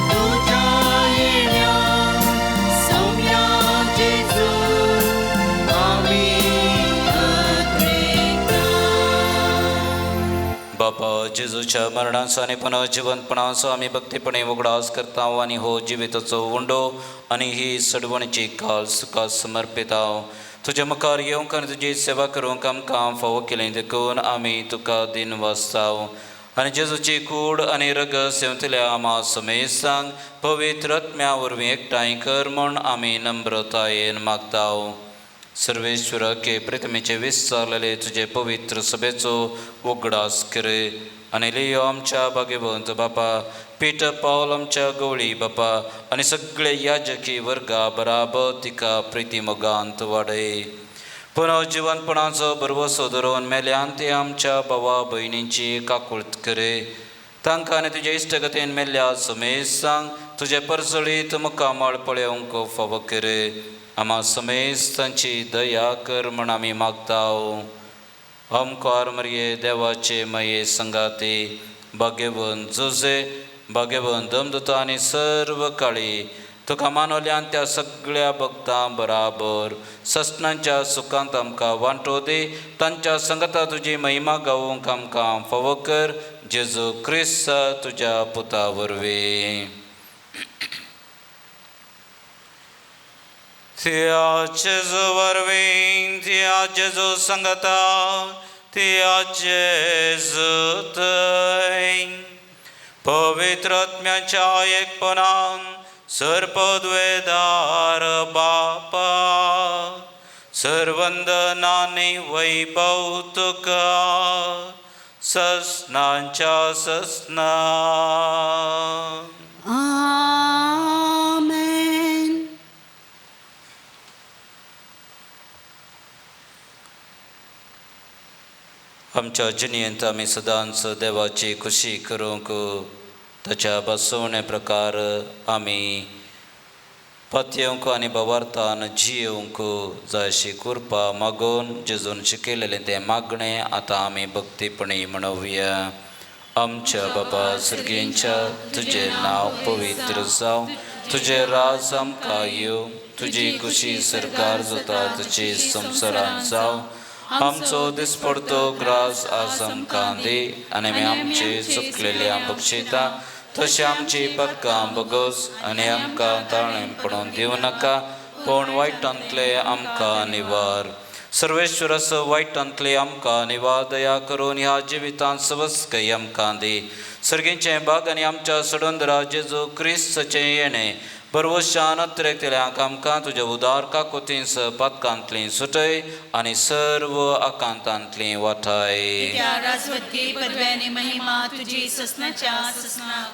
तुझ्या येण्या जेजूच्या मरणाचो आनी पुनर्जिवंतपणाचो आमी भक्तीपणे उगडास करता आनी हो जिविताचो उंडो आनी ही सडवणीची काल तुका समर्पिता. तुज्या मुखार येवंक आनी तुजी सेवा करूंक आमकां फावो केलें देखून आमी तुका दिन वाचता. आनी जेजूची कूड आनी रगत सेवतल्या आमा समेस्तांक पवित्र आत्म्या वरवीं एकठांय कर म्हूण आमी नम्रतायेन मागता. सर्वेश्वराके प्रतिमेचे विस्तारलेले तुजे पवित्र सभेचो उगडास करे आनी लियो आमच्या भाग्यवंत बापा, पीटर पावल आमच्या गवळी बापा आनी सगळे याजकी वर्गा बराबर तिका प्रिती मोगांत वाडय. पुनर्जिवंतपणाचो भरवसो धरून मेल्यान ते आमच्या भावा भयणींची काकूळत करे. तांकां आनी तुजे इश्टगतीन मेल्ल्या समेस्तांक तुजे परजळीत मुखामळ पळोवंक फावो करे. आमा समेस्तांची दया कर म्हण आमी मागता. ओमकार मरये देवाचे मये संगाती भाग्यवंत जुजे, भाग्यवंत दमदुता आनी सर्व काळी तुका मानवल्यान त्या सगळ्या भक्तां बराबर ससनांच्या सुखांत आमकां वांटो दी. तांच्या संगता तुजी महिमा गावूंक आमकां फावो कर. जेजू क्रिस्त तुज्या पुता वरवीं. त्या जेजू वरवीं, त्या जेजू संगता, त्या जेजू थंय पवित्र आत्म्याच्या एकपणान सर्पद्वेदार बापा सर्वंदनानी वैभव तुका ससनांच्या ससना. आमेन. आमच्या जिणेंत आमी सदांच देवाची खुशी करूंक ताच्या बसवणे प्रकार आमी पतयेवंक आनी भवार्थान जियेवंक जाय अशी कृपा मागून जेजून शिकयलेलें तें मागणें आतां आमी भक्तीपणी म्हणोवया. आमच्या बाबा सर्गींच्या, तुजें नांव पवित्र जावं, तुजें राज आमकां येवं, तुजी खुशी सरकार जाता तुजी संवसारांत जावं. आमचो दिसपडतो ग्रास आज आमकां दी आनी आमी आमचे चुकलेले बक्षिता तशें आमची पक्कां बगोस आनी आमकां ताळें पडोवन दिवं नाका, पूण वायटांतले आमकां निवार. सर्वेश्वराचो वायटांतले आमकां निवार दया करून ह्या जिवितांत सवस्कय आमकां दी. सर्गींचें भाग आनी आमच्या सडंदरा जेजू क्रिस्तचें येणें बरवशान अत्रेकतल्यांक आमकां तुज्या उदार काकुतींस पातकांतलीं सुटय आनी सर्व आकांतांतलीं वाठाय.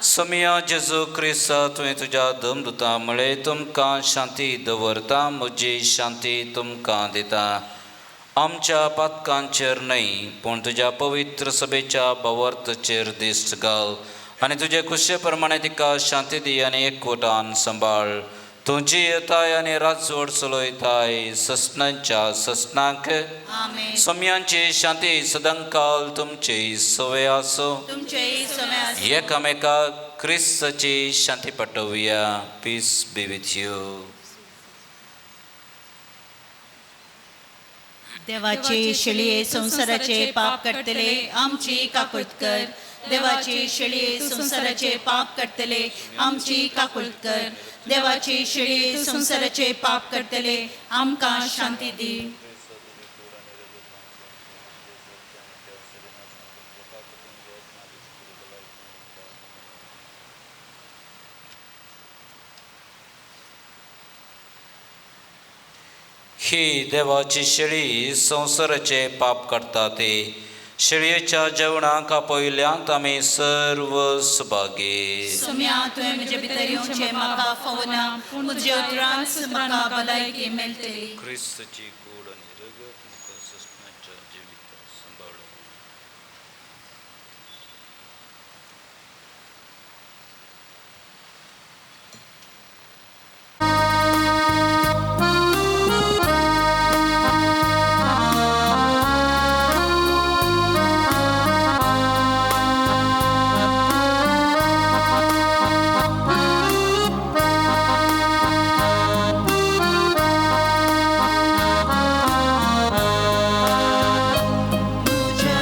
समिया जेजू क्रिस्ता, तुवें तुज्या दमदुता म्हळें तुमकां शांती दवरता, म्हजी शांती तुमकां दिता. आमच्या पातकांचेर न्हय पूण तुज्या पवित्र सभेच्या भावार्थाचेर दिश्ट घाल आनी तुजे खुशे प्रमाणे तिका शांती दी आनी एकवटान सांबाळ. तूं जियेताय आनी राजवट चलयताय ससनांच्या ससनांक. सम्यांची शांती सदांकाल तुमची सवय आसूं. एकामेका क्रिस्ताची शांती पाठोवया. Peace be with you. देवाचे शेळये संवसाराचे पाप काडटले आमची काकूळत कर. देवाचे शेळये संवसाराचे पाप काडटले आमची काकूळत कर. देवाचे शेळये संवसाराचे पाप काडटले आमकां शांती दी. ही देवाची शेळी संवसाराचे पाप काडटा ते शेळयेच्या जेवणाक आपयल्यांत आमी सर्व सुभागी. सोम्या, तुवें म्हजे भितर येवचें म्हाका फावना, पूण तुज्या उतरांच म्हाका भलायकी मेळटली. क्रिस्तची कूड आनी रगत म्हाका ससनाच्या जिवितांत सांबाळूं. तुझ्या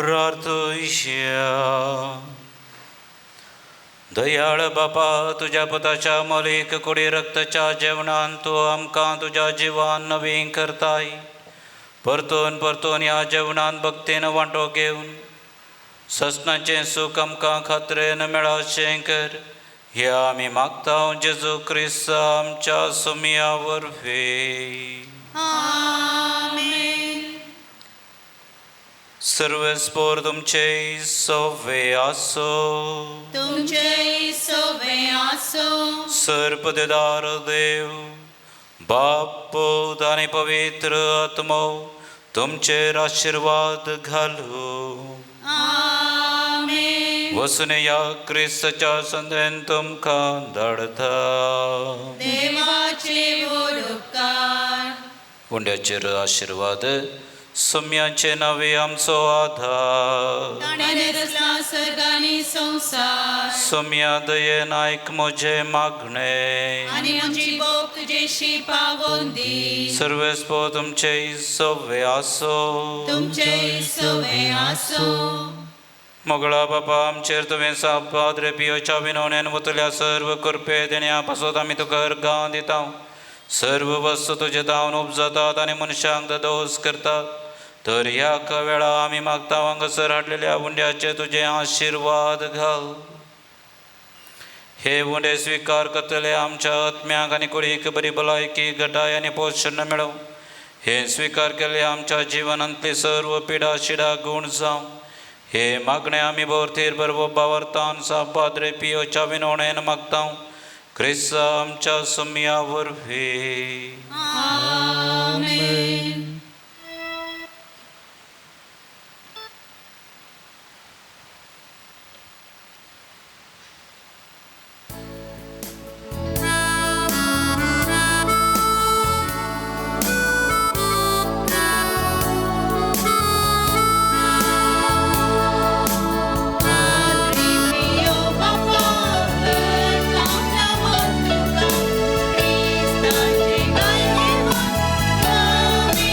प्रार्थुया. दयाळ बापा, तुज्या पुताच्या मोलीक कुडी रक्ताच्या जेवणान तूं आमकां तुज्या जिवान नवीन करताय. परतून परतून ह्या जेवणान भक्तीन वांटो घेवन ससनाचें सूख आमकां खात्रेन मेळाशें कर. ह्या आमी मागता जेजू क्रिस्त आमच्या सुमया वरवीं. आमेन. सर्वेस्पोर तुमचे सवे आसो. तुमचे सोवे आसो. सर्पदेदार देव बाप पूत आनी पवित्र आत्मो तुमचेर आशिर्वाद घालू. आमेन. वसून ह्या क्रिस्ताच्या संदेन तुमकां धाडता. देवाचे उपकार. उंड्याचेर आशिर्वाद सुम्याचे नावे आमचो आधार. ताणें रचला सर्ग आनी संवसार. सुम्या दयेन आयक म्हजें मागणें. आनी आमची बोक तुजेशी पावोवन दी. सर्वेस्पो तुमचे सवे आसो. तुमचे सोवे आसो. मोगळा बापा, आमचेर तुवें साप पाद्रे पियोच्या विनवणेन वतल्या सर्व कृपे देण्या पासत आमी तुका अर्गां दिता. सर्व वस्तू तुजे धांवन उपजतात आनी मनशांक दोस करतात. तर ह्या वेळा आमी मागता हांगासर हाडलेल्या उंड्याचे तुजे आशिर्वाद घाल. हे उंडे स्विकार करतले आमच्या आत्म्याक आनी कुडीक बरी भलायकी घटाय आनी पोशण मेळोवं. हे स्विकार केल्ले आमच्या जिवनांतली सर्व पिडा शिडा गुण जावं. हे मागणे आमी भोवतीर बरवो बावरतान सा पाद्रे पियोच्या विनवणेन मागता क्रिस्त आमच्या सुमया वरवीं. आमेन. प्रियो बापा, करता नमो तुका, क्रिस्ताचे गायले आमेन.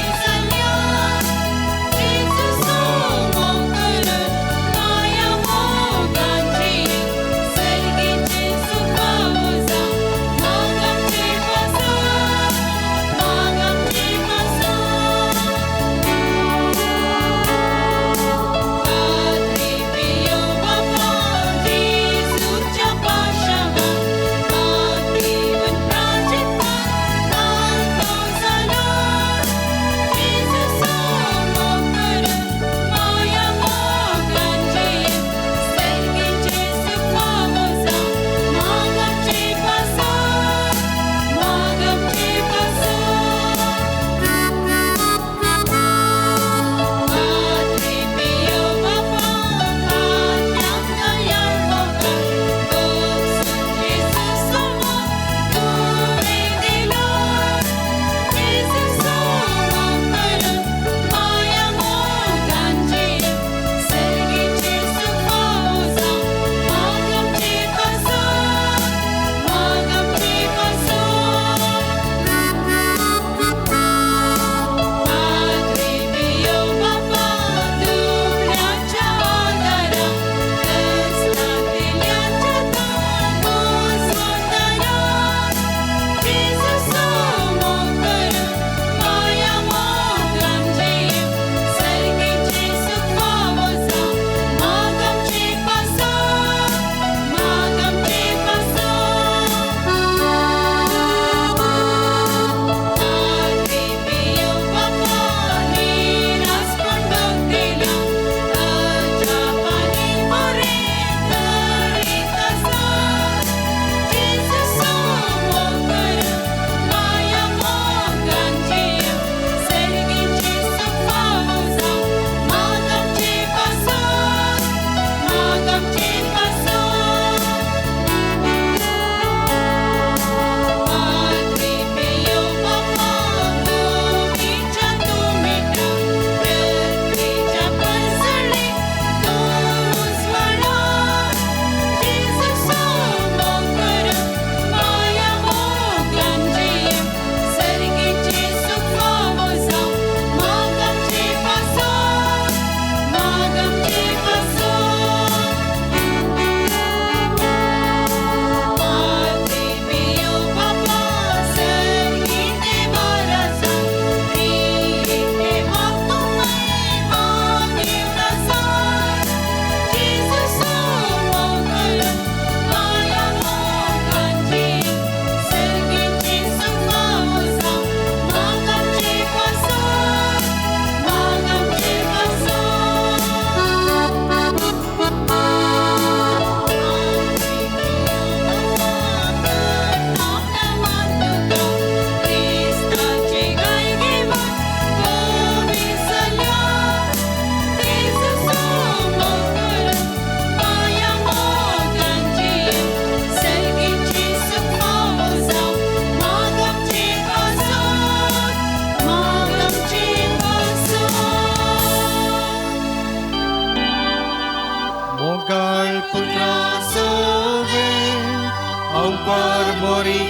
बरोबर मोरी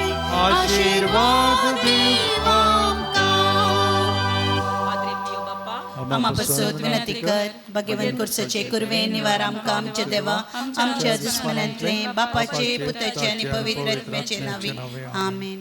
आशीर्वाद दिव पाद्रे पियो बाप्पा आमा पासत विनंती कर भगवंत कुर्साचे कुरवे निवार आमकां आमच्या देवा आमच्या दुस्मनांतले बापाचे पुताचे आनी पवित्र आत्म्याचे नांवी आमेन.